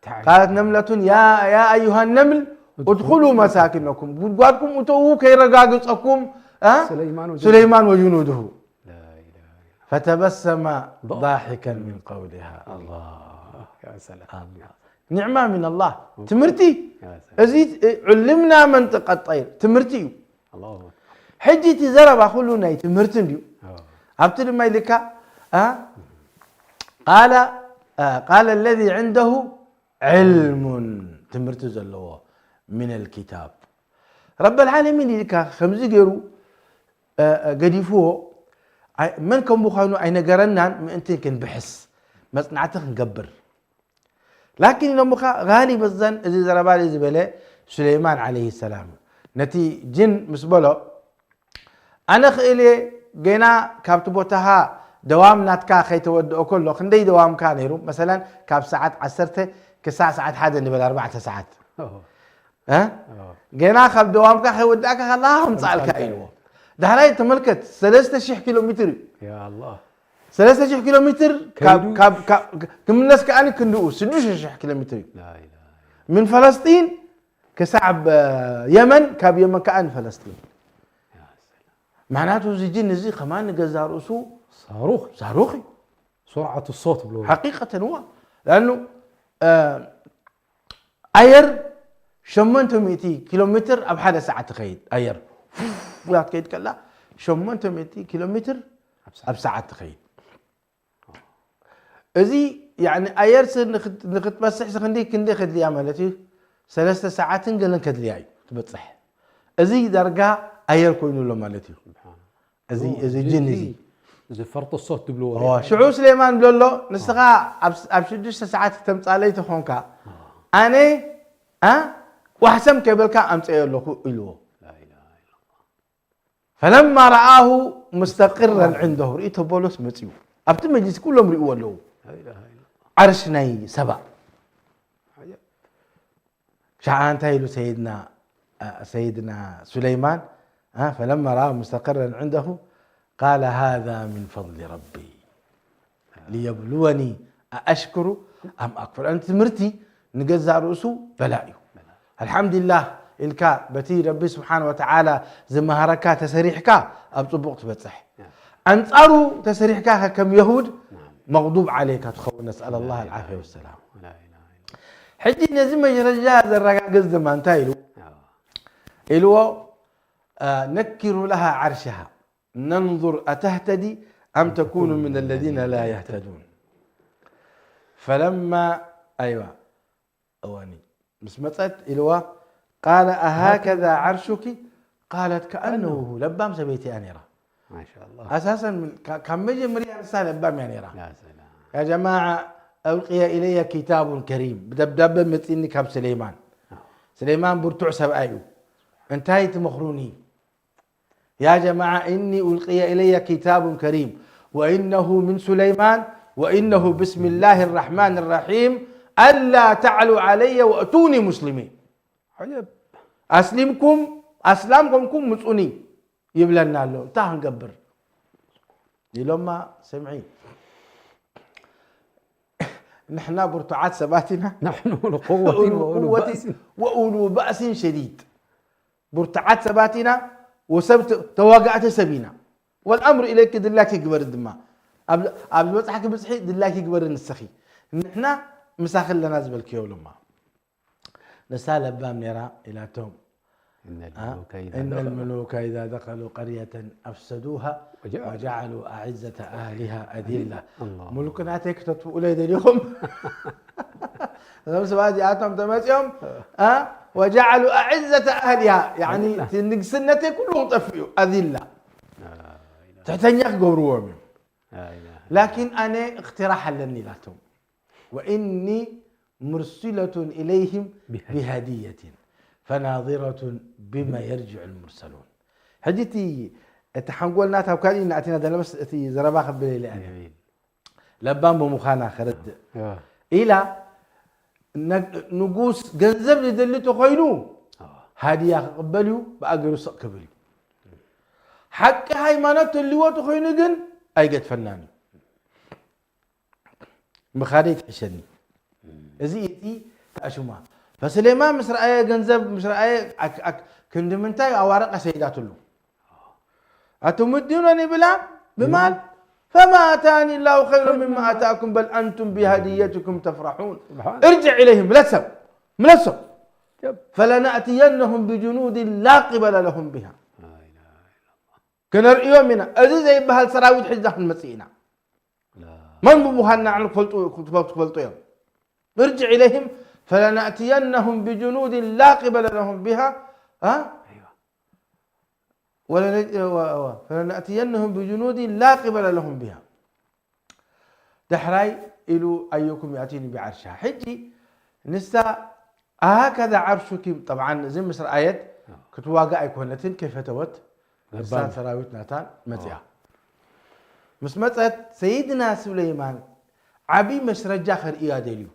ተዓጀብ። ቃለት ነምለቱን ያ፣ ያ ኣዩሃ ነምል ኡድኹሉ መሳኪነኩም፣ ጉድጓድኩም እተዉ ከይረጋግጸኩም፣ አ? ሱለይማን ወጁኑዱ። ሱለይማን ወጁኑዱሁ። ላ ኢላሃ ኢላ። ፈተበሰመ ض-، ضاحكا من قولها። ኣላህ። ያ ሰላም። ኣላህ። ኒዕማ ሚን ኣላህ። ትምህርቲ። ያ ሰላም። እዚ፣ እ፣ ዑልምና መንጢቀ ጠይር። ትምህርቲ እዩ። ኣላሁ ኣክበር። ሕጂ እቲ ዘረባ ኩሉ ናይ ትምህርቲ እንድዩ። ኣዎ። ኣብቲ ድማ ኢልካ፣ አ? ቃለ፣ አ፣ ቃለ ለዚ ዕንደሁ ዕልሙን፣ ትምህርቲ ዘለዎ፣ ሚነል ኪታብ። ረበል ዓለሚን ኢልካ ከምዚ ገይሩ፣ አ፣ አ፣ ገዲፍዎ፣ ኣይ-፣ መን ከም ምዃኑ ኣይነገረናን፣ ምእንቲ ክንብሕስ፣ መጽናዕቲ ክንገብር። ላኪን ኢሎምኻ፣ ጋሊበ ዘን እዚ ዘረባ እዚ ዝበለ ሱለይማን ዓለይሂ ሰላም እዩ። ነቲ ጅን ምስ በሎ፣ ኣነ ክእል እየ፣ ገና ካብቲ ቦታኻ ደዋም ናትካ ከይተወድኦ ከሎ፣ ክንደይ ደዋምካ ነይሩ? መሰለን፣ ካብ ሰዓት ዓሰርተ ክሳዕ ሰዓት ሓደ ንበል፣ ኣርባዕተ ሰዓት። ኦሆ። እ? ኦሆ። ገና ካብ ደዋምካ ከይወዳእካ ከለኻ ከምጻእልካ ከምጻእልካ ኢልዎ። እዩ። ዳሕራይ ተመልከት፣ ሰለስተ ሽሕ ኪሎ ሜትር እዩ። ያ ኣላህ። ሰለስተ ሽሕ ኪሎ ሜትር ካብ፣ ከይዱ? ካብ፣ ካብ፣ ክምለስ ከኣ ክንድኡ ሽዱሽተ ሽሕ ኪሎ ሜትር እዩ። ላ ኢላሃ። ምን ፈለስጢን ክሳብ፣ እ፣ የመን፣ ካብ የመን ከኣ ንፈለስጢን። ያ ሰላም። ምኽንያቱ እዚ ጅን እዚ ከማን ንገዛ ርእሱ ሳሩኽ። ሳሩኽ እዩ። ሱርዓቱ ሶት ብሎ። ሓቂቀተን እዋ። ለኣኑ፣ እ፣ ኣየር ሸሞንተ ሚእቲ ኪሎ ሜትር ኣብ ሓደ ሰዓት ትኸይድ። ኣየር ውያ ትከይድ ከላ ሸሞንተ ሚእቲ ኪሎ ሜትር ኣብ ሰዓት። ኣብ ሰዓት ትኸይድ። እዚ፣ ያኒ፣ ኣየር ስ-፣ ንክት-፣ ንክትበስሕ ስ-፣ ክንደይ፣ ክንደይ ከድልያ ማለት እዩ? ሰለስተ ሰዓትን ገለን ከድልያ እዩ ትበጽሕ። እዚ ዳርጋ ኣየር ኮይኑ ኣሎ ማለት እዩ። ስብሓን። እዚ፣ ኦ፣ እዚ እዚ፣ ጅን እዚ፣ እዚ። እዚ ፈርጦ ሶት ትብልዎ እዋ፣ ሪኣ። ሽዑ ስሌማን ብሎ ኣሎ፣ ንስኻ ኣብ፣ ኣብ ሽዱሽተ ሰዓት ክተምጻለይ ተኾንካ፣ ኣነ፣ ኣ፣ ዋሕሰም ከይበልካ ኣምፀዮ ኣለኹ ኢልዎ። ፈለማ ረኣሁ ሙስተቅረን ዕንደሁ፣ ርእይቶ በሎስ መፅዩ። ኣብቲ መጅሊስ ኩሎም ሪእዎ ኣለዉ። ዓርሽ ናይ ሰባ። ሸዓ እንታይ ኢሉ ሰይድና፣ ሰይድና ሱለይማን? ፈለማ ረኣሁ ሙስተቅረን ዕንደሁ ቃለ ሃዛ ምን ፈድሊ ረቢ ሊየብልወኒ ኣኣሽክሩ ኣም ኣክፍር። ኣን ትምህርቲ ንገዛእ ርእሱ በላ እዩ። ኣልሓምዱሊላህ ኢልካ በቲ ረቢ ስብሓን ወተዓላ ዝመሃረካ ተሰሪሕካ ኣብ ጽቡቕ ትበጽሕ። ኣንጻሩ ተሰሪሕካ ከም የሁድ መቕዱብ ዓለይካ ትኸውን። ነስኣል ኣላህ ኣልዓፍያ ወሰላም። ሕጂ ነዚ መረጃ ዘረጋግጽ ድማ እንታይ ኢሉ ኢልዎ? ነኪሩ ለሃ ዓርሽሃ ነንظር ኣተህተዲ ኣም ተኩኑ ምን ለዚነ ላ የህተዱን። ፈለማ ኣይዋ እዋኒ ምስ መፀት ኢልዋ ቃለ ኣሃከዛ ዓርሹኪ ቃለት ከኣነሁ። ለባም ሰበይቲ እያ ነይራ። ኣሳሰን ካብ መጀመርያ ንሳ ለባም እያ ነይራ። ያ ጀማዓ ኣውልቅየ ኢለየ ኪታቡን ከሪም፣ ብደብዳበ መፂኒ ካብ ስሌማን። ስሌማን ብርቱዕ ሰብኣይ እዩ። እንታይ ትመኽሩኒ? يا جماعة إني ألقي إلي كتاب كريم وإنه من سليمان وإنه بسم الله الرحمن الرحيم ألا تعلوا علي وأتوني مسلمين. ዓጀብ። ኣስሊምኩም ኣስላም ኮንኩም ምጹኒ ይብለና ኣሎ። እንታይ ክንገብር ኢሎማ? ስምዒ፣ ንሕና ብርቱዓት ሰባት ኢና። نحن أولو قوة وأولو بأس. وأولو بأس شديد. ብርቱዓት ሰባት ኢና ወሰብ ተዋጋእቲ ሰብ ኢና። والأمر إليك ድላይኪ ግበሪ ድማ ኣብ ዝበፅሓኪ ብፅሒ ድላይኪ ግበሪ ንስኺ ንሕና ምሳኺ ኣለና ዝበልክዮ ብሎማ። ንሳ ለባም ነይራ ኢላቶም إن الملوك إذا دخلوا قرية أفسدوها وجعلوا أعزة أهلها أذلة. ሙሉክ ናተይ ክተጥፍኡለይ ደሊኹም እዞም ሰባት እዚኣቶም ተመፂኦም وجعلوا أعزة أهلها يعني ንግስነተይ ኩሉ ክጠፍኡ ኣዚላ ትሕተኛ ክገብርዎም እዮም። ላኪን ኣነ እክትራሕ ኣለኒ ኢላቶም وإني مرسلة إليهم بهدية فناظرة بما يرجع المرسلون. ሕጂ እቲ እቲ ሓንጎልና ታብ ካልእ ናእቲና ዘለመስ እቲ ዘረባ ክብል ኢለ ኣነ ለባም ብምዃና ከረድእ ኢላ ንጉስ ገንዘብ ዝደሊ ተኮይኑ ሃድያ ክቕበል እዩ ብኣገሩ ስቕ ክብል እዩ። ሓቂ ሃይማኖት ተልዎ ተኮይኑ ግን ኣይገድፈናን እዩ። ምኻደይ ትሕሸኒ። እዚ እቲ ተኣሽማ ፈስሌማ ምስ ረኣየ ገንዘብ ምስ ረኣየ ክንዲ ምንታይ ኣዋረቀ ሰይዳትሉ። أتمدونني بمال فما آتاني الله خير مما آتاكم بل أنتم بهديتكم تفرحون. ارجع إليهم ምለሶም ምለሶም فلنأتينهم بجنود لا قبل لهم بها ክነርእዮም ኢና። እዚ ዘይበሃል ሰራዊት ሒዝና ክንመጽእ ኢና። መን ብምዃን ንዓና ክፈልጡ እዮም። ارجع إليهم فلنأتينهم بجنود لا قبل لهم بها. فلنأتينهم بجنود لا قبل لهم بها. ዳሕራይ ኢሉ أيكم يأتيني بعرشها. ሕጂ ንሳ أهكذا عرشك طبعا እዚ ምስ ረኣየት ክትዋጋእ ኣይኮነትን ከይፈተወት ንሳን ሰራዊት ናታን መፅያ። ምስ መፀት ሰይድና ሱለይማን ዓብዪ መስረጃ ከርእያ ደልዩ።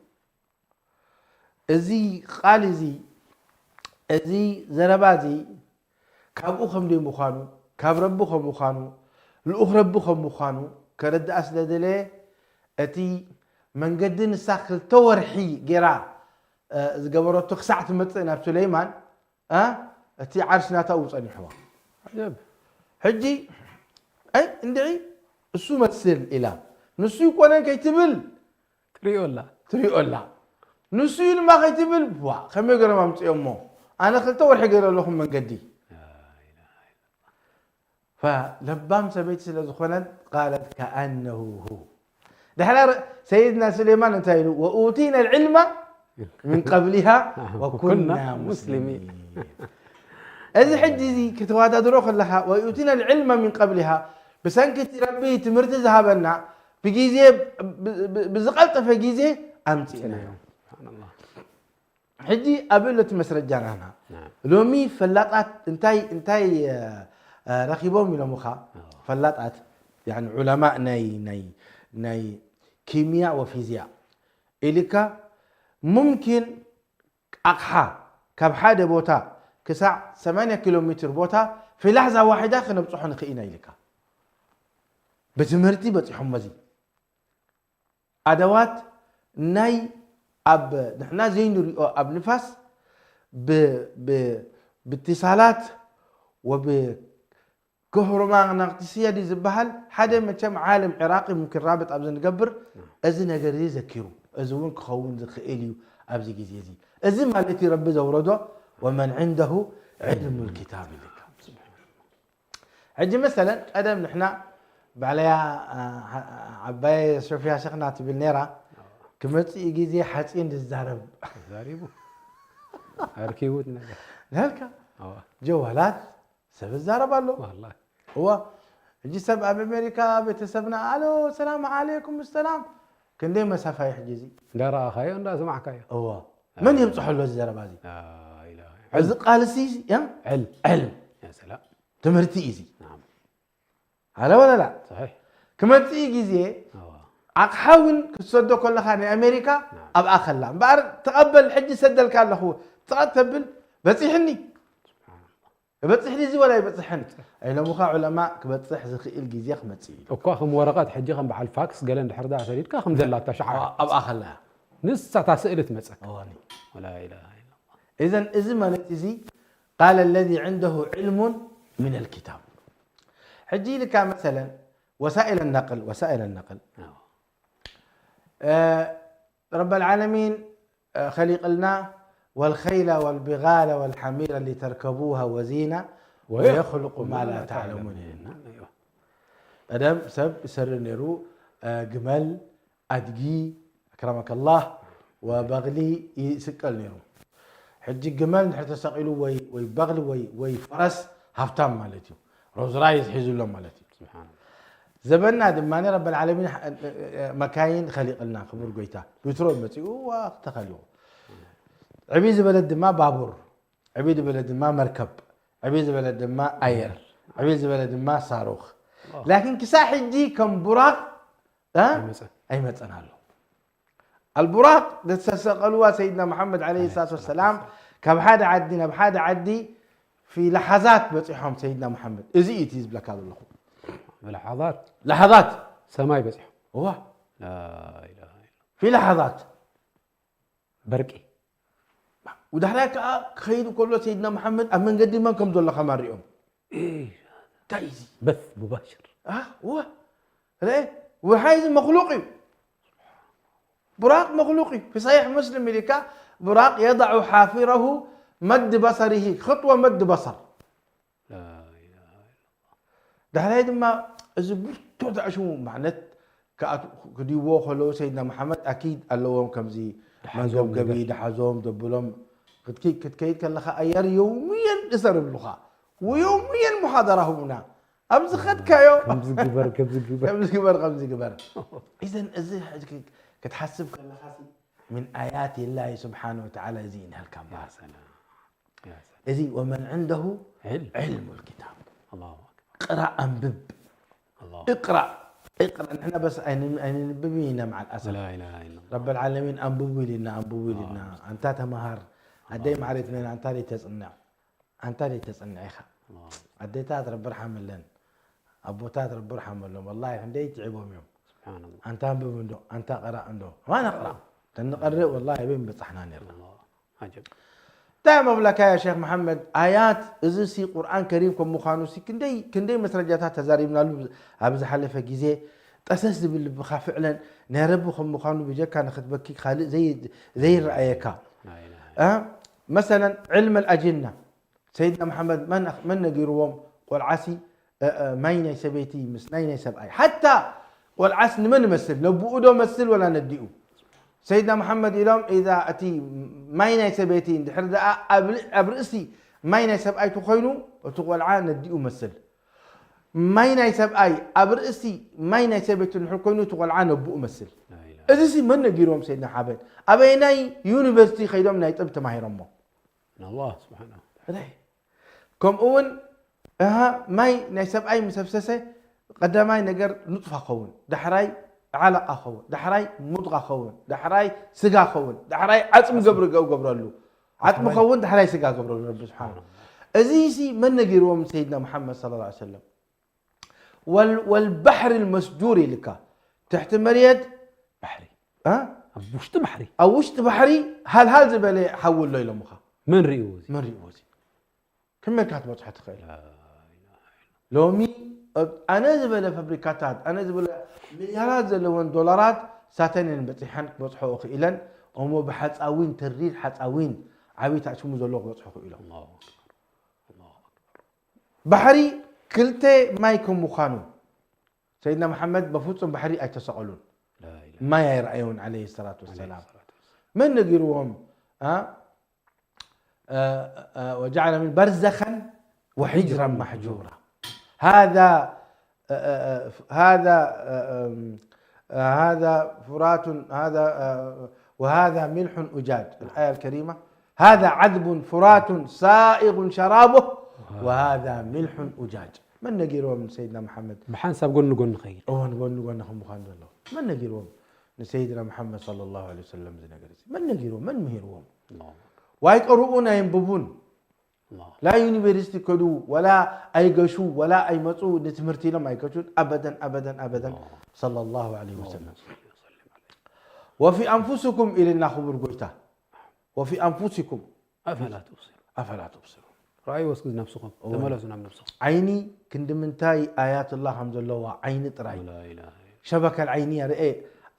እዚ ቃል እዚ እዚ ዘረባ እዚ ካብኡ ከም ደይ ምዃኑ ካብ ረቢ ከም ምዃኑ ልኡኽ ረቢ ከም ምዃኑ ከረድኣ ስለ ደለየ እቲ መንገዲ ንሳ ክልተ ወርሒ ገይራ ዝገበረቶ ክሳዕ ትመፅእ ናብ ሱለይማን እቲ ዓርሽ ናታ ኡ ጸኒሕዋ። ሕጂ ኣይ እንድዒ እሱ መስል ኢላ ንሱ ይኮነን ከይትብል ትሪኦ ኣላ። ትሪኦ ኣላ። ንሱ እዩ ድማ ከይትብል ዋ ከመይ ገሮም ኣምፅኦሞ ኣነ ክልተ ወርሒ ገይረ ኣለኹም መንገዲ ፈለባም ሰበይቲ ስለ ዝኾነት ቃለት ከኣነሁ ሁ ድሕራ ሰይድና ሱሌማን እንታይ ኢሉ ወኡቲና ልዕልማ ምን ቀብሊሃ ወኩና ሙስሊሚን እዚ ሕጂ እዚ ክትወዳድሮ ከለኻ ወኡቲና ልዕልማ ምን ቀብሊሃ ብሰንኪ እቲ ረቢ ትምህርቲ ዝሃበና ብግዜ ብዝቐልጠፈ ግዜ ኣምፅእናዮ ሕጂ ኣብ እለቲ መስረጃ ናና نعم ሎሚ ፈላጣት እንታይ እንታይ እ፣ እ፣ ረኺቦም ኢሎምኻ آه. ፈላጣት يعني علماء ናይ ናይ ናይ كيمياء وفيزياء ኢልካ ممكن ኣቕሓ ካብ ሓደ ቦታ ክሳዕ ሰማንያ ኪሎ ሜትር ቦታ في لحظة واحدة ክነብፅሖ ንኽእል ኢና ኢልካ ብትምህርቲ በፂሖም በዚ ኣደዋት ናይ ኣብ ንሕና ዘይንሪኦ ኣብ ንፋስ ብ- ብ- ብትሳላት ወብ كهرومغناطيسية ድዩ ዝበሃል ሓደ መቸም ዓለም ዕራቂ ሙምኪን ራብጥ ኣብዚ ንገብር እዚ ነገር እዚ ዘኪሩ እዚ እውን ክኸውን ዝኽእል እዩ ኣብዚ ግዜ እዚ እዚ ማለት እዩ ረቢ ዘውረዶ ومن عنده علم الكتاب ኢልካ ሕጂ መሰለን ቀደም ንሕና ባዕለያ ዓባየ ሶፊያ ሸኽና ትብል ነይራ ክመፅእ ግዜ ሓፂን ዝዛረብ ዛሪቡ ኣርኪቡት ነገር ናልካ ኣዋ ጀዋላት ሰብ ይዛረብ ኣሎ ዋላ እዋ ሕጂ ሰብ ኣብ ኣሜሪካ ቤተሰብና ኣሎ ሰላም ዓለይኩም ሰላም ክንደይ መሳፋ እዩ ሕጂ እዚ እንዳረኣኻዮ እንዳሰማዕካዮ እዋ መን የብፅሖ ኣሎ እዚ ዘረባ እዚ لا إله እዚ ቃልሲ ያ ዕል ዕልም يا سلام ትምህርቲ እዩ እዚ نعم ኣለ ወለላ صحيح ክመፅእ ግዜ ኣዋ ኣቕሓ እውን ክትሰዶ ከለኻ ናይ ኣሜሪካ ኣብኣ ከላ እምበኣር ተቐበል ሕጂ ሰደልካ ኣለኹ ፀቐጥ ተብል በፂሕኒ በፅሕኒ እዚ ወላ ይበፅሐን ኣይሎምኻ ዑለማ ክበፅሕ ዝኽእል ግዜ ክመፅእ እዩ እኳ ከም ወረቐት ሕጂ ከም በዓል ፋክስ ገለ እንድሕር ዳ ሰዲድካ ከም ዘላታ ሸዓ ኣብኣ ከላ ንሳ እታ ስእሊ ትመፀካ እዋኒ ولا إله إلا الله إذن እዚ ማለት እዚ قال الذي عنده علم من الكتاب ሕጂ ኢልካ مثلا وسائل النقل وسائل النقل ኣዎ ረብ العالمين خلقلنا والخيل والبغال والحمير لتركبوها وزينة ويخلق ما لا تعلمون እዋ ቀደም ሰብ ይሰሪ ነይሩ ግመል ኣድጊ أكرمك الله وبغሊ ይስቀል ነይሩ ሕጂ ግመል እንድሕር ተሰቒሉ ወይ ወይ በቕሊ ወይ ወይ ፈረስ ሃብታም ማለት እዩ ሮዝ ራይዝ ሒዙ ኣሎ ማለት እዩ سبحان الله ዘበና ድማ ረብ العالمين መካይን ኸሊቕልና ክቡር ጎይታ ቢትሮል መፂኡ ዋ ተኸሊቑ ዕብይ ዝበለት ድማ ባቡር ዕብይ ዝበለት ድማ መርከብ ዕብይ ዝበለት ድማ ኣየር ዕብይ ዝበለት ድማ ሳሩኽ ላኪን ክሳብ ሕጂ ከም ቡራቕ እ? ኣይመፀን ኣይመፀን ኣሎ البراق ዝተሰቀልዋ ሰይድና መሓመድ عليه الصلاة والسلام ካብ ሓደ ዓዲ ናብ ሓደ ዓዲ في لحظات በፂሖም ሰይድና መሓመድ እዚ እዩ እቲ ዝብለካ ዘለኹ ብልሓዛት لحظات ሰማይ በፂሖም እዋ لا إله إلا في لحظات በርቂ ودحرها ከዓ ክኸይዱ ከሎ ሰይድና መሓመድ ኣብ መንገዲ መን ከም ዘሎ ከማን ሪኦም እንታይ እዚ በስ ሙባሽር اه هو رأي وحيز مخلوق براق مخلوق في صحيح مسلم لك براق يضع حافره مد بصره خطوة مد بصر لا إله إلا ዳሕራይ ድማ እዚ ብርቱዕ ዝኣሽሙ ማለት ክድይዎ ከለዉ ሰይድና መሓመድ ኣኪድ ኣለዎም ከምዚ መንገብገቢ ድሓዞም ደብሎም ክትከይድ ከለኻ ኣየር የውምየን እሰር ብሉኻ ወየውምየን ሙሓደራ ህቡና ኣብዚ ኸድካዮ ከምዚ ግበር ከምዚ ግበር ከምዚ ግበር ከምዚ ግበር ኢዘን እዚ ክትሓስብ ከለኻ ምን ኣያት ላሂ ስብሓን ወተዓላ እዚ ይንሃልካ እምበኣር ሰላም እዚ ወመን ዕንደሁ ዕል ዕልሙ ልኪታብ ኣላሁ ኣክበር ቅራ ኣንብብ ኣላሁ እቅራእ እቅራእ ንሕና በስ ኣይንንብብ ኢና መዓል ኣሰፍ ላ ኢላሃ ኢላ ረብ ልዓለሚን ኣንብቡ ኢልና ኣንብቡ ኢልና ኣንታ ተምሃር ኣደይ ማዕሬት ነን ኣንታ ደይ ተፅንዕ ኣንታ ደይ ተፅንዕ ኢኻ ኣዴታት ረቢ ርሓመለን ኣቦታት ረቢ ርሓመሎም ወላሂ ክንደይ ትዕቦም እዮም ስብሓንላ ኣንታ ኣንብብ እንዶ ኣንታ ቅራእ እንዶ ማን ኣቕራእ ተንቐርእ ወላሂ ኣበይ ምበፃሕና ነርና ዓጀብ እንታይ መብለካ ያ ሸክ መሓመድ ኣያት እዚ ሲ ቁርኣን ከሪም ከም ምዃኑ ሲ ክንደይ ክንደይ መስረጃታት ተዛሪብናሉ ኣብ ዝሓለፈ ግዜ ጠሰስ ዝብል ልብኻ ፍዕለን ናይ ረቢ ከም ምዃኑ ብጀካ ንክትበኪ ካልእ ዘይ- ዘይረኣየካ ላኢላሃ እ? መሰለን ዕልም ኣልኣጅና ሰይድና መሓመድ መን ኣኽ- መን ነጊርዎም ቆልዓሲ እ፣ እ፣ ማይ ናይ ሰበይቲ ምስ ናይ ናይ ሰብኣይ ሓታ ቆልዓስ ንመን ይመስል ነብኡ ዶ መስል ወላ ነዲኡ ሰይድና መሓመድ ኢሎም ኢዛ እቲ ማይ ናይ ሰበይቲ እንድሕር ደኣ ኣብ ል- ኣብ ርእሲ ማይ ናይ ሰብኣይ ተኮይኑ እቲ ቆልዓ ነዲኡ መስል ማይ ናይ ሰብኣይ ኣብ ርእሲ ማይ ናይ ሰበይቲ እንድሕር ኮይኑ እቲ ቆልዓ ነብኡ መስል ላኢላሃ እዚ ሲ መን ነጊርዎም ሰይድና ሓበን? ኣበየናይ ዩኒቨርሲቲ ከይዶም ናይ ጥብ ተማሂሮሞ? الله سبحانه እታይ? ከምኡ እውን እሃ ማይ ናይ ሰብኣይ ምስ ኣፍሰሰ ቀዳማይ ነገር ኑጥፋ ኸውን፣ ዳሕራይ ዓለቃ ኸውን፣ ዳሕራይ ሙድቃ ኸውን፣ ዳሕራይ ስጋ ኸውን፣ ዳሕራይ ዓፅሚ ገብሩ ገብረሉ። ዓፅሚ ኸውን፣ ዳሕራይ ስጋ ገብረሉ ረቢ ስብሓን። እዚ ሲ መን ነጊርዎም ሰይድና መሓመድ صلى الله عليه وسلم? والبحر المسجور ኢልካ ትሕቲ መሬት ባሕሪ እ? ኣብ ውሽጢ ባሕሪ ኣብ ውሽጢ ባሕሪ ሃልሃል ዝበለ ሓዊ ኣሎ ኢሎምኻ። መን ርእይዎ እዚ መን ርእይዎ እዚ? ከመይ ኢልካ ክትበፅሖ ትኽእል? ሎሚ ኣብ ኣነ ዝበለ ፋብሪካታት ኣነ ዝበለ ሚልያራት ዘለወን ዶላራት ሳተን እየን በፂሐን ክበፅሖ ክኢለን። እሞ ብሓፃዊን ተሪር ሓፃዊን ዓብይ ታእሽሙ ዘለዎ ክበፅሖ ክኢሎም። الله أكبر الله أكبر ባሕሪ ክልተ ማይ ከም ምዃኑ ሰይድና መሓመድ በፍፁም ባሕሪ ኣይተሰቐሉን። لا إله ማይ ኣይረኣየውን عليه الصلاة عليه والسلام الصلاة والسلام መን ነጊርዎም እ? እ፣ እ፣ وجعل من برزخا وحجرا محجورا هذا እ፣ እ፣ እ፣ هذا እ፣ እም፣ እ፣ هذا فرات هذا እ፣ وهذا ملح أجاج الآية الكريمة هذا عذب فرات سائغ شرابه وهذا ملح أجاج መን ነጊርዎም ሰይድና መሓመድ ብሓንሳብ ጎኒ ጎኒ ኸይድ እወን ጎኒ ጎኒ ከም ምዃን ዘለዎ መን ነጊርዎም ንሰይድና መሓመድ صلى الله عليه وسلم እዚ ነገር እዚ መን ነጊርዎም መን ምሂርዎም الله ዋይ ቀርኡን ኣየንብቡን الله ላ ዩኒቨርሲቲ ከዱ ወላ ኣይገሹ ወላ ኣይመፁ ንትምህርቲ ኢሎም ኣይከቹን ኣበደን ኣበደን ኣበደን صلى الله عليه وسلم صل وسلم عليه وفي أنفسكم ኢልና ክቡር ጎይታ وفي أنفسكم أفلا تبصرون أفلا تبصرون رأيوا እስኪ ነብስኹም ተመለሱ ናብ ነብስኹም ዓይኒ ክንዲ ምንታይ ኣያት ላ ከም ዘለዋ ዓይኒ ጥራይ لا إله إلا ሸበከል ዓይኒ ርአ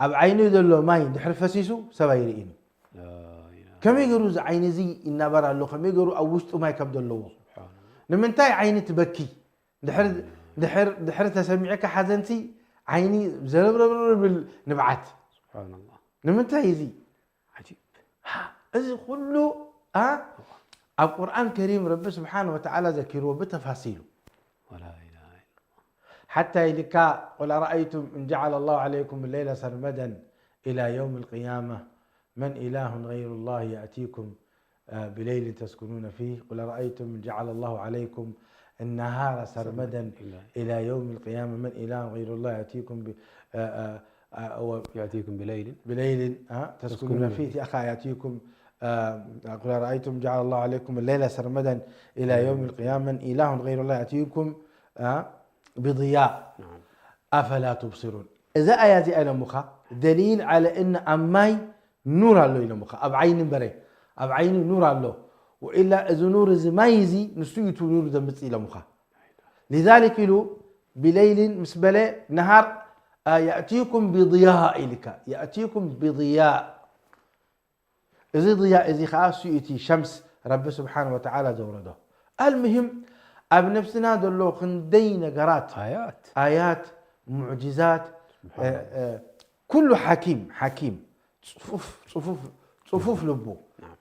ኣብ ዓይኒ ዘሎ ማይ ድሕሪ ፈሲሱ ሰብ ኣይርእን እዩ لا إله ከመይ ገሩ እዚ ዓይኒ እዚ ይናበር ኣሎ ከመይ ገሩ ኣብ ውሽጡ ማይ ከም ዘለዎ سبحان الله ንምንታይ ዓይኒ ትበኪ ድሕር ድሕር ድሕር ተሰሚዕካ ሓዘንቲ ዓይኒ ዘረብረብረብል ንብዓት سبحان الله ንምንታይ እዚ عجيب እዚ ኩሉ ኣ ኣብ ቁርኣን ከሪም ረቢ ስብሓን ወተዓላ ዘኪርዎ ብተፋሲሉ ولا إله إلا الله ሓታ ኢልካ قل أرأيتم إن جعل الله عليكم الليل سرمدا إلى يوم القيامة من إله غير الله يأتيكم آه، بليل تسكنون فيه قل أرأيتم إن جعل الله عليكم النهار سرمدا إلى يوم القيامة من إله غير الله يأتيكم ب... آه، آه، آه، و- يأتيكم بليل بليل آه، تسكنون تسكنون فيه أخا يأتيكم آه، قل أرأيتم جعل الله عليكم الليل سرمدا إلى يوم القيامة من إله غير الله يأتيكم آه، بضياء نعم أفلا تبصرون إذا آياتي أنا مخا دليل على أن أماي نور الله إلى مخا أب عين بري أب عين نور الله وإلا إذا نور إذا ما يزي نسيت نور دمت إلى مخا لذلك له بليل مسبلة نهار آه، يأتيكم بضياء لك يأتيكم بضياء እዚ ضياء እዚ ኸዓ እሱ እቲ ሸምስ ረቢ ስብሓን ወተዓላ ዘውረዶ المهم ኣብ ነብስና ዘሎ ክንደይ ነገራት آيات ኣያት ሙዕጅዛት سبحان الله ኩሉ ሓኪም ሓኪም ፅፉፍ ፅፉፍ ፅፉፍ ልቡ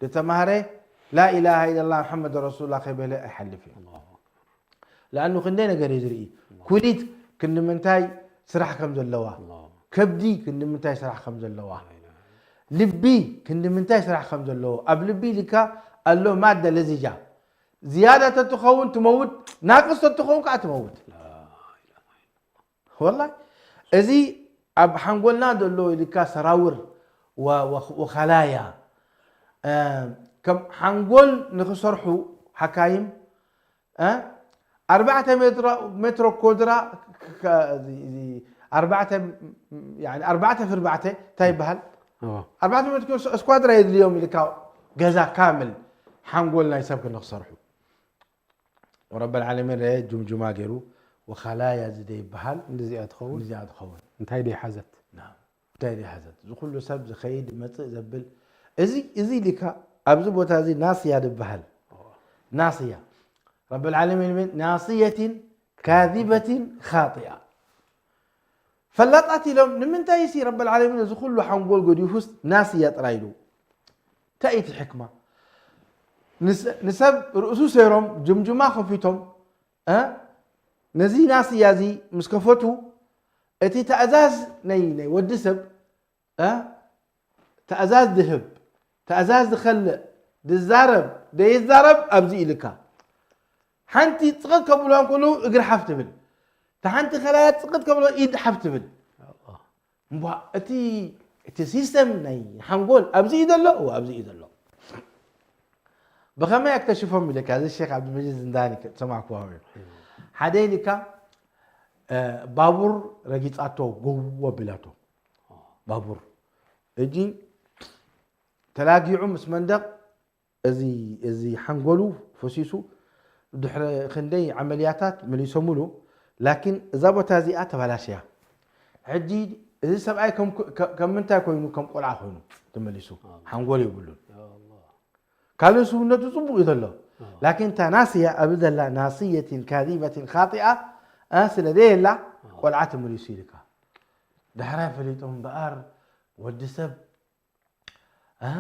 ዝተማሃረ لا إله إلا الله محمد رسول الله ከይበለ ኣይሓልፍ እዩ الله أكبر ለኣኑ ክንደይ ነገር እዩ ዝርኢ ኩሊት ክንዲ ምንታይ ስራሕ ከም ዘለዋ الله ከብዲ ክንዲ ምንታይ ስራሕ ከም ዘለዋ لا إله ልቢ ክንዲ ምንታይ ስራሕ ከም ዘለዎ ኣብ ልቢ ኢልካ ኣሎ ማዳ ለዚጃ ዝያዳ ተትኸውን ትመውት ናቅስ ተትኸውን ከዓ ትመውት لا إله ወላ እዚ ኣብ ሓንጎልና ዘሎ ኢልካ ሰራውር ወ- ወ- ወኸላያ እ፣ ከም ሓንጎል ንክሰርሑ ሓካይም እ፣ ኣርባዕተ ሜትሮ- ሜትሮ ኮድራ ክ- ክ- እዚ- እዚ ኣርባዕተ ያኒ ኣርባዕተ ፍርባዕተ እንታይ ይበሃል أوه. ኣርባዕተ ሜትሮ ስኳድራ የድልዮም ኢልካ ገዛ ካምል ሓንጎል ናይ ሰብ ክንክሰርሑ ረብ ልዓለሚን ረ ጅምጅማ ገይሩ ወኻላያ እዚ ደይበሃል እንደዚኣ ትኸውን እዚኣ ትኸውን እንታይ ደይ ሓዘት ናም እንታይ ደይ ሓዘት እዚ ኩሉ ሰብ ዝኸይድ መፅእ ዘብል እዚ እዚ ሊካ ኣብዚ ቦታ እዚ ናስያ ድበሃል ናስያ ረብ ልዓለሚን ምን ናስየትን ካዚበትን ካጢኣ ፈላጣት ኢሎም ንምንታይ ሲ ረብ ልዓለሚን እዚ ኩሉ ሓንጎል ገዲፉስ ናስያ ጥራይ ኢሉ እንታይ እቲ ሕክማ ንሰ- ንሰብ ርእሱ ሰይሮም ጅምጅማ ከፊቶም እ? ነዚ ናስያ እዚ ምስ ከፈቱ እቲ ተእዛዝ ናይ ናይ ወዲ ሰብ እ? ትእዛዝ ዝህብ፣ ትእዛዝ ዝኸልእ፣ ዝዛረብ ዘይዛረብ ኣብዚ ኢልካ። ሓንቲ ጽቕጥ ከብልዋ እንከለዉ እግሪ ሓፍ ትብል። እታ ሓንቲ ከላያ ጽቕጥ ከብልዋ ኢድ ሓፍ ትብል። እምቧ እቲ እቲ ሲስተም ናይ ሓንጎል ኣብዚ እዩ ዘሎ፣ እዎ፣ ኣብዚ እዩ ዘሎ። ብኸመይ ኣክተሽፎም ኢለካ፣ እዚ ሼክ ዓብዱልመጂድ ዝንዳኒ ሰማዕኩዋ እዩ። ሓደ ኢልካ፣ እ፣ ባቡር ረጊጻቶ፣ ጎዎ ኣቢላቶ። ባቡር። እጂ ተላጊዑ ምስ መንደቕ፣ እዚ፣ እዚ ሓንጎሉ ፈሲሱ፣ ድሕሪ ክንደይ ዓመልያታት መሊሶምሉ። ላኪን እዛ ቦታ እዚኣ ተባላሽያ። ሕጂ እዚ ሰብኣይ ከም፣ ከ-፣ ከም ምንታይ ኮይኑ? ከም ቆልዓ ኮይኑ ተመሊሱ። ኣላህ። ሓንጎል የብሉን። ኣላህ። ካልእ ስውነቱ ጽቡቕ እዩ ዘሎ። ኣላህ። ላኪን እታ ናስያ ኣብዚ ዘላ ናስየትን ካዚበትን ኻጢኣ፣ እ፣ ስለ ዘየላ ኣላህ። ቆልዓ ተመሊሱ ኢልካ። ዳሕራይ ፈሊጦም እምበኣር ወዲ ሰብ፣ እ፣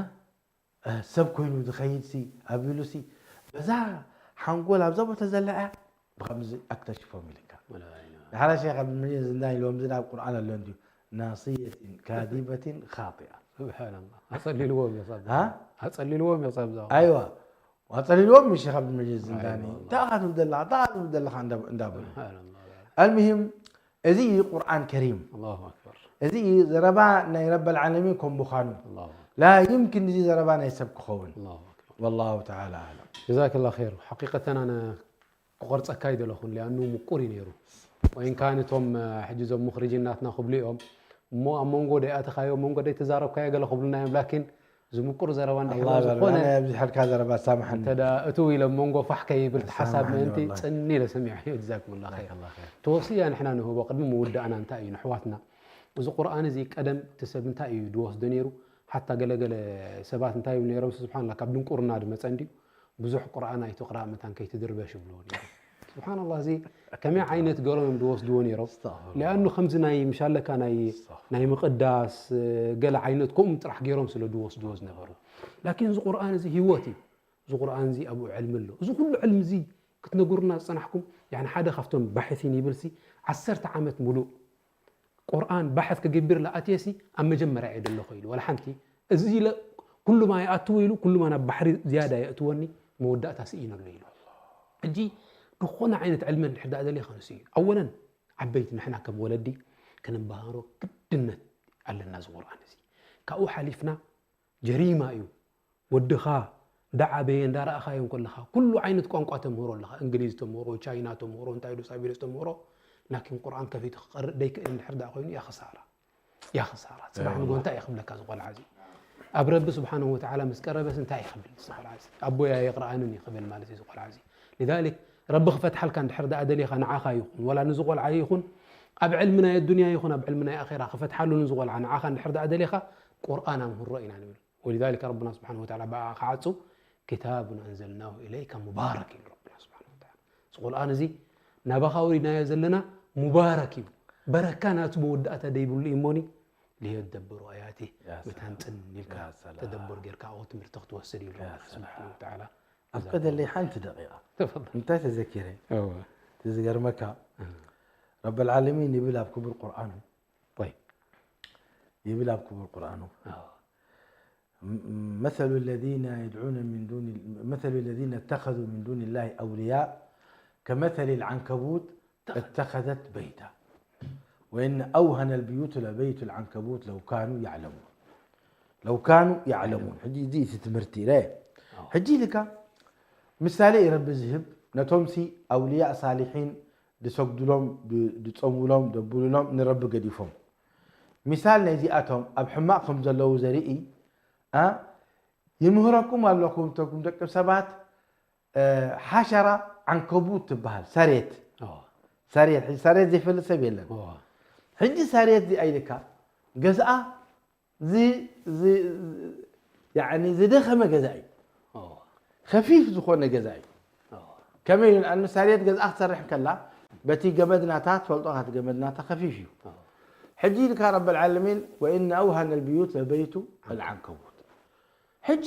እ፣ ሰብ ኮይኑ ዝኸይድ ሲ፣ ኣቢሉ ሲ፣ በዛ ሓንጎል ኣብዛ ቦታ ዘላ እያ፣ ብኸምዚ ኣክተሽፎም ኢልካ። ወላ ኢላሃ። ዳሕራይ ሼክ ዓብዱልመጂድ ዝንዳኒ ኢልዎም፣ እዚ ኣብ ቁርኣን ኣሎ እንድዩ፣ ናስየትን ካዚበትን ኻጢኣ። ስብሓንላህ። ኣጸሊልዎም እዩ፣ ሳብ ሃ? ኣጸሊልዎም እዩ፣ ሳብ ዛው። ኣይዋ፣ ኣጸሊልዎም እዩ ሼክ ዓብዱልመጂድ ዝንዳኒ። ኣይዋ፣ እንታይ ኢኻ ትብል ዘለኻ? እንታይ ኢኻ ትብል ዘለኻ? እንዳ-፣ እንዳበሉ። ስብሓንላህ። ኣልሙሂም፣ እዚ እዩ ቁርኣን ከሪም። ኣላሁ ኣክበር። እዚ እዩ ዘረባ ናይ ረበል ዓለሚን ከም ምዃኑ። ኣላሁ ኣክበር። ላ ይምክን እዚ ዘረባ ናይ ሰብ ክኸውን። ኣላሁ ኣክበር። ወላሁ ተዓላ ኣዕለም። ጀዛከላ ኸይር። ሓቂቀተን ኣነ ክቆርጸካ ይደለኹን፣ ሊኣኑ ምቁር እዩ ነይሩ። ወይን ካን እቶም፣ እ፣ ሕጂ እዞም ሙኽርጂን ናትና ክብሉ እዮም። እሞ ኣብ መንጎ ደይኣተኻዮ፣ መንጎ ደይተዛረብካዮ ገለ ክብሉና እዮም። ላኪን እዚ ምቁር ዘረባ እንድሕር ኣላህ በል፣ ዝኾነ ኣነ ኣብዚ ሕድካ ዘረባ ሳምሓኒ። እንተ ደኣ እትው ኢለ ኣብ መንጎ ፋሕ ከይብል እቲ ሓሳብ ሳምሓኒ ምእንቲ ወላሂ። ጽን ኢለ ሰሚዐዮ። ጀዛኩሙላህ ኸይር። ጀዛከላህ ኸይር። እቲ ወስያ ንሕና ንህቦ ቅድሚ ምውዳእና እንታይ እዩ ንሕዋትና? እዚ ቁርኣን እዚ ቀደም እቲ ሰብ እንታይ እዩ ዝወስዶ ነይሩ? ሓታ ገለ ገለ ሰባት እንታይ ይብሉ ነይሮም? ስብሓንላህ፣ ካብ ድንቁርና ዝመጸ እንድዩ። ብዙሕ ቁርኣን ኣይትቕራእ መታን ከይትድርበሽ ይብልዎ ነይሮም። ስብሓንላህ፣ እዚ ከመይ ዓይነት ገሮም እዮም ዝወስድዎ ነይሮም? ኣስተግፊሩላህ። ሊኣኑ ከምዚ ናይ ምሻለካ ናይ፣ ኣስተግፊሩላህ። ናይ ምቕዳስ፣ ገለ ዓይነት ከምኡ ጥራሕ ገይሮም ስለ ዝወስድዎ ዝነበሩ። ላኪን እዚ ቁርኣን እዚ ህይወት እዩ። እዚ ቁርኣን እዚ ኣብኡ ዕልሚ ኣሎ። እዚ ኩሉ ዕልሚ እዚ ክትነግሩና ዝጸናሕኩም፣ ያኒ ሓደ ካብቶም ባሕሲን ይብልሲ ዓሰርተ ዓመት ሙሉእ ቁርኣን ባሕስ ክገብር ለኣትየሲ ኣብ መጀመርያ እየ ዘለኹ ኢሉ። ዋላ ሓንቲ እዚ ኢለ ኩሉማ ይኣትዎ ኢሉ፣ ኩሉማ ናብ ባሕሪ ዝያዳ የእትወኒ፣ መወዳእታ ስኢነሉ ኢሉ። ሕጂ ዝኾነ ዓይነት ዕልሚ እንድሕር ደኣ ደሊኻ ንሱ እዩ። ኣወለን ዓበይቲ ንሕና ከም ወለዲ ክንበሃሮ ግድነት ኣለና። እዚ ቁርኣን እዚ ካብኡ ሓሊፍና ጀሪማ እዩ። ወድኻ እንዳዓበየ እንዳረኣኻዮ እንከለኻ ኩሉ ዓይነት ቋንቋ ተምህሮ ኣለኻ። እንግሊዝ ተምህሮ፣ ቻይና ተምህሮ፣ እንታይ ዶ ሳቢለስ ተምህሮ። ላኪን ቁርኣን ከፊቱ ክቐርእ ደይክእል እንድሕር ደኣ ኮይኑ፣ ያ ኽሳራ። ያ ኽሳራ። ጽባሕ ንግሆ እንታይ እዩ ክብለካ እዚ ቆልዓ እዚ? ኣብ ረቢ ስብሓንሁ ወተዓላ ምስ ቀረበስ እንታይ እዩ ክብል እዚ ቆልዓ እዚ? ኣቦይ ኣየቕርኣንን እዩ ክብል ማለት እዩ እዚ ቆልዓ እዚ። ሊዛሊክ ረቢ ክፈትሓልካ እንድሕር ደኣ ደሊኻ ንዓኻ ይኹን፣ ወላ ንዚ ቆልዓ ይኹን፣ ኣብ ዕልሚ ናይ ኣዱንያ ይኹን ኣብ ዕልሚ ናይ ኣኼራ ክፈትሓሉ ንዚ ቆልዓ ንዓኻ እንድሕር ደኣ ደሊኻ ቁርኣን ኣምህሮ ኢና ንብል። ወሊዛሊከ ረቡና ስብሓነሁ ወተዓላ ብኣ ክዓጹ ኪታቡን ኣንዘልናሁ ኢለይከ ሙባረክ ኢሉ ረቡና ስብሓነሁ ወተዓላ። እዚ ቁርኣን እዚ ናባኻ ኣውሪድናዮ ዘለና ሙባረክ እዩ። በረካ ናቱ መወዳእታ ደይብሉ እዩ እሞኒ ሊየደበሩ ኣያቲ ያ መታን ሰላም። ጽን ኢልካ ያ ሰላም። ተደበር ጌርካ ኣብኡ ትምህርቲ ክትወስድ ኢሉ ያ ረቡና ሰላም። ስብሓነሁ ወተዓላ። ኣብ ቀደለይ ሓንቲ ደቂቓ ተፈضل። እንታይ ተዘኪረ? እወ። እቲ ዝገርመካ እህ። ረበል ዓለሚን ይብል ኣብ ክቡር ቁርኣኑ طيب. ይብል ኣብ ክቡር ቁርኣኑ። ኣዎ። م-، مثل الذين يدعون من دون ال-، مثل الذين اتخذوا من دون الله أولياء كمثل العنكبوت اتخذت بيتا وإن أوهن البيوت لبيت العنكبوت لو كانوا يعلمون. لو كانوا يعلمون. ሕጂ እዚ እቲ ትምህርቲ ረ-፣ ኣዎ። ሕጂ ኢልካ ምሳሌ እዩ ረቢ ዝህብ ነቶም ሲ ኣውልያእ ሳሊሒን ዝሰግዱሎም፣ ድ-፣ ዝጸውሎም፣ ዘብሉሎም ንረቢ ገዲፎም። ሚሳል ናይዚኣቶም ኣብ ሕማቕ ከም ዘለዉ ዘርኢ፣ ኣ፣ ይምህረኩም ኣለኹ፣ እቶኩም ደቂ ሰባት፣ እ፣ ሓሸራ ዓንከቡት ትበሃል፣ ሳሬት። ኣዎ። ሳሬት፣ ሕጂ ሳሬት ዘይፈልጥ ሰብ የለን። ኣዎ። ሕጂ ሳሬት እዚኣ ኢልካ ገዝኣ ዝ-፣ ዝ-፣ ያዕኒ ዝደኸመ ገዛ እዩ። ኣዎ። ከፊፍ ዝኾነ ገዛ እዩ። ኣዎ። ከመይ ኢሉ? ንኣን ምሳሌት ገዛ ክትሰርሕ ከላ፣ በቲ ገመድ ናታ ትፈልጦ፣ ካቲ ገመድ ናታ ከፊፍ እዩ። ኣዎ። ሕጂ ኢልካ ረበል ዓለሚን፣ "ወኢነ ኣውሃነ ልብዩት ለበይቱ ኣልዓንከቡት።" ሕጂ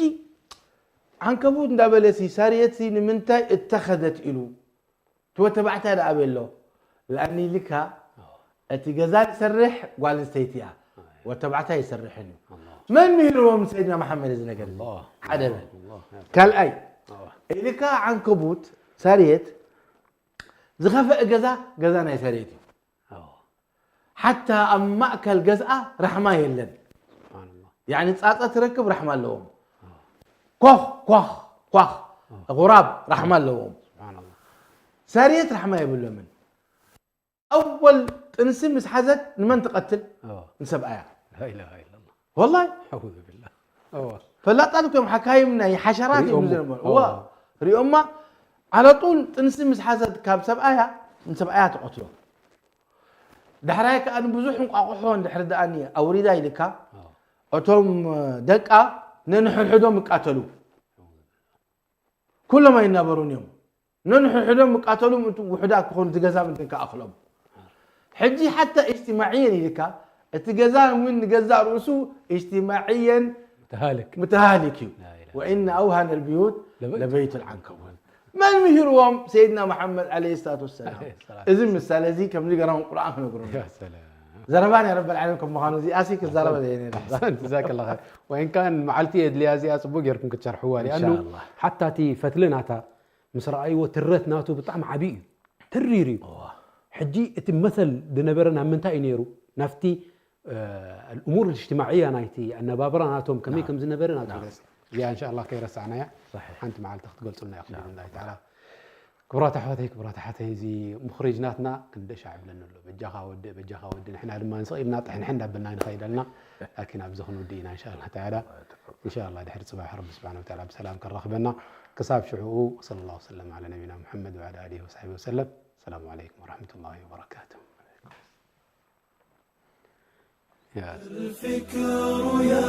ዓንከቡት እንዳበለሲ፣ ሳርየትሲ ንምንታይ እተኸዘት ኢሉ? ትወ ተባዕታይ ደኣ ኣበይ ኣሎ? ለኣኒ ኢልካ፣ ኣዎ። እቲ ገዛ ዝሰርሕ ጓል ኣንስተይቲ እያ። ኣዎ። ወተባዕታይ ይሰርሕን እዩ። መን ምሂርዎም ሰይድና መሓመድ እዚ ነገር እዚ? ሓደ በል። ካልኣይ፣ ኢልካ ዓንከቡት፣ ሰሬት፣ ዝኸፈአ ገዛ፣ ገዛ ናይ ሰሬት እዩ። ሓታ ኣብ ማእከል ገዝኣ ራሕማ የለን። ያኒ ጻጸ ትረክብ ራሕማ ኣለዎም። ኮኽ ኮኽ ኮኽ፣ غراب ራሕማ ኣለዎም። ሰሬት ራሕማ የብሎምን። ኣወል ጥንሲ ምስ ሓዘት ንመን ትቐትል? ንሰብኣያ። ወላሂ ፈላጣት እኮም ሓካይም ናይ ሓሸራት እዮም ዝነበሩ። እዋ ሪኦማ ዓለጡል ጥንሲ ምስ ሓዘት ካብ ሰብኣያ ንሰብኣያ ትቐትሎ። ዳሕራይ ከኣ ንብዙሕ እንቋቑሖ እንድሕር ደኣ ኣውሪዳ ኢልካ እቶም ደቃ ነንሕድሕዶም ይቃተሉ። ኩሎም ኣይናበሩን እዮም። ነንሕድሕዶም ይቃተሉ፣ ምእንቲ ውሑዳት ክኾኑ፣ እቲ ገዛ ምእንቲ ከኣኽሎም። ሕጂ ሓታ እጅትማዕየን ኢልካ፣ እቲ ገዛ እውን ንገዛእ ርእሱ እጅትማዕየን متهالك እዩ። وإن أوهن البيوت لبيت العنكبوت. መን ምሂርዎም? ሰይድና መሓመድ ዓለይሂ ሰላቱ ወሰላም። እዚ ምሳሌ እዚ ከምዚ ገራውን ቁርኣን ክነግሩ። ዘረባ ናይ ረበል ዓለም ከም ምዃኑ እዚኣ ሲ ክዛረበ ዘየነ። ዛከላ ወይን ካን መዓልቲ የድልያ እዚኣ ጽቡቅ ጌርኩም ክትሸርሕዋ ሊኣኑ ሓታ እቲ ፈትሊ ናታ ምስ ረኣይዎ ትረት ናቱ ብጣዕሚ ዓብዪ እዩ። ትሪር እዩ። ሕጂ እቲ መሰል ዝነበረ ናብ ምንታይ እዩ ነይሩ? ናብቲ الأمور الاجتماعية ናይቲ ኣነባብራ ናቶም ከመይ ከም ዝነበረ ናቱ ገለጽ። እዚኣ እንሻ ኣላህ ከይረሳዕናያ ሓንቲ መዓልቲ ክትገልጹልና ኢኹም ብኢዝኒላሂ ተዓላ። ክቡራት ኣሕዋተይ ክቡራት ኣሓተይ እዚ ሙኽሪጅ ናትና ክንደሻ ዕብለኒ ኣሎ በጃኻ ወድእ በጃኻ ወድእ ንሕና ድማ ንስቕ ኢልና ጥሕንሕን እንዳበልና ንኸይድ ኣልና ላኪን ኣብዚ ክንውድእ ኢና እንሻ ኣላህ ተዓላ እንሻ ኣላህ ድሕሪ ፅባሕ ረቢ ስብሓን ወተዓላ ብሰላም ከራኽበና ክሳብ ሽዑኡ ወሰለ ላሁ ወሰለም ዓላ ነቢና ሙሐመድ ወዓላ ኣሊሂ ወሳሕቢ ወሰለም ሰላሙ ዓለይኩም ወረሕመቱላሂ ወበረካቱ الفكر يا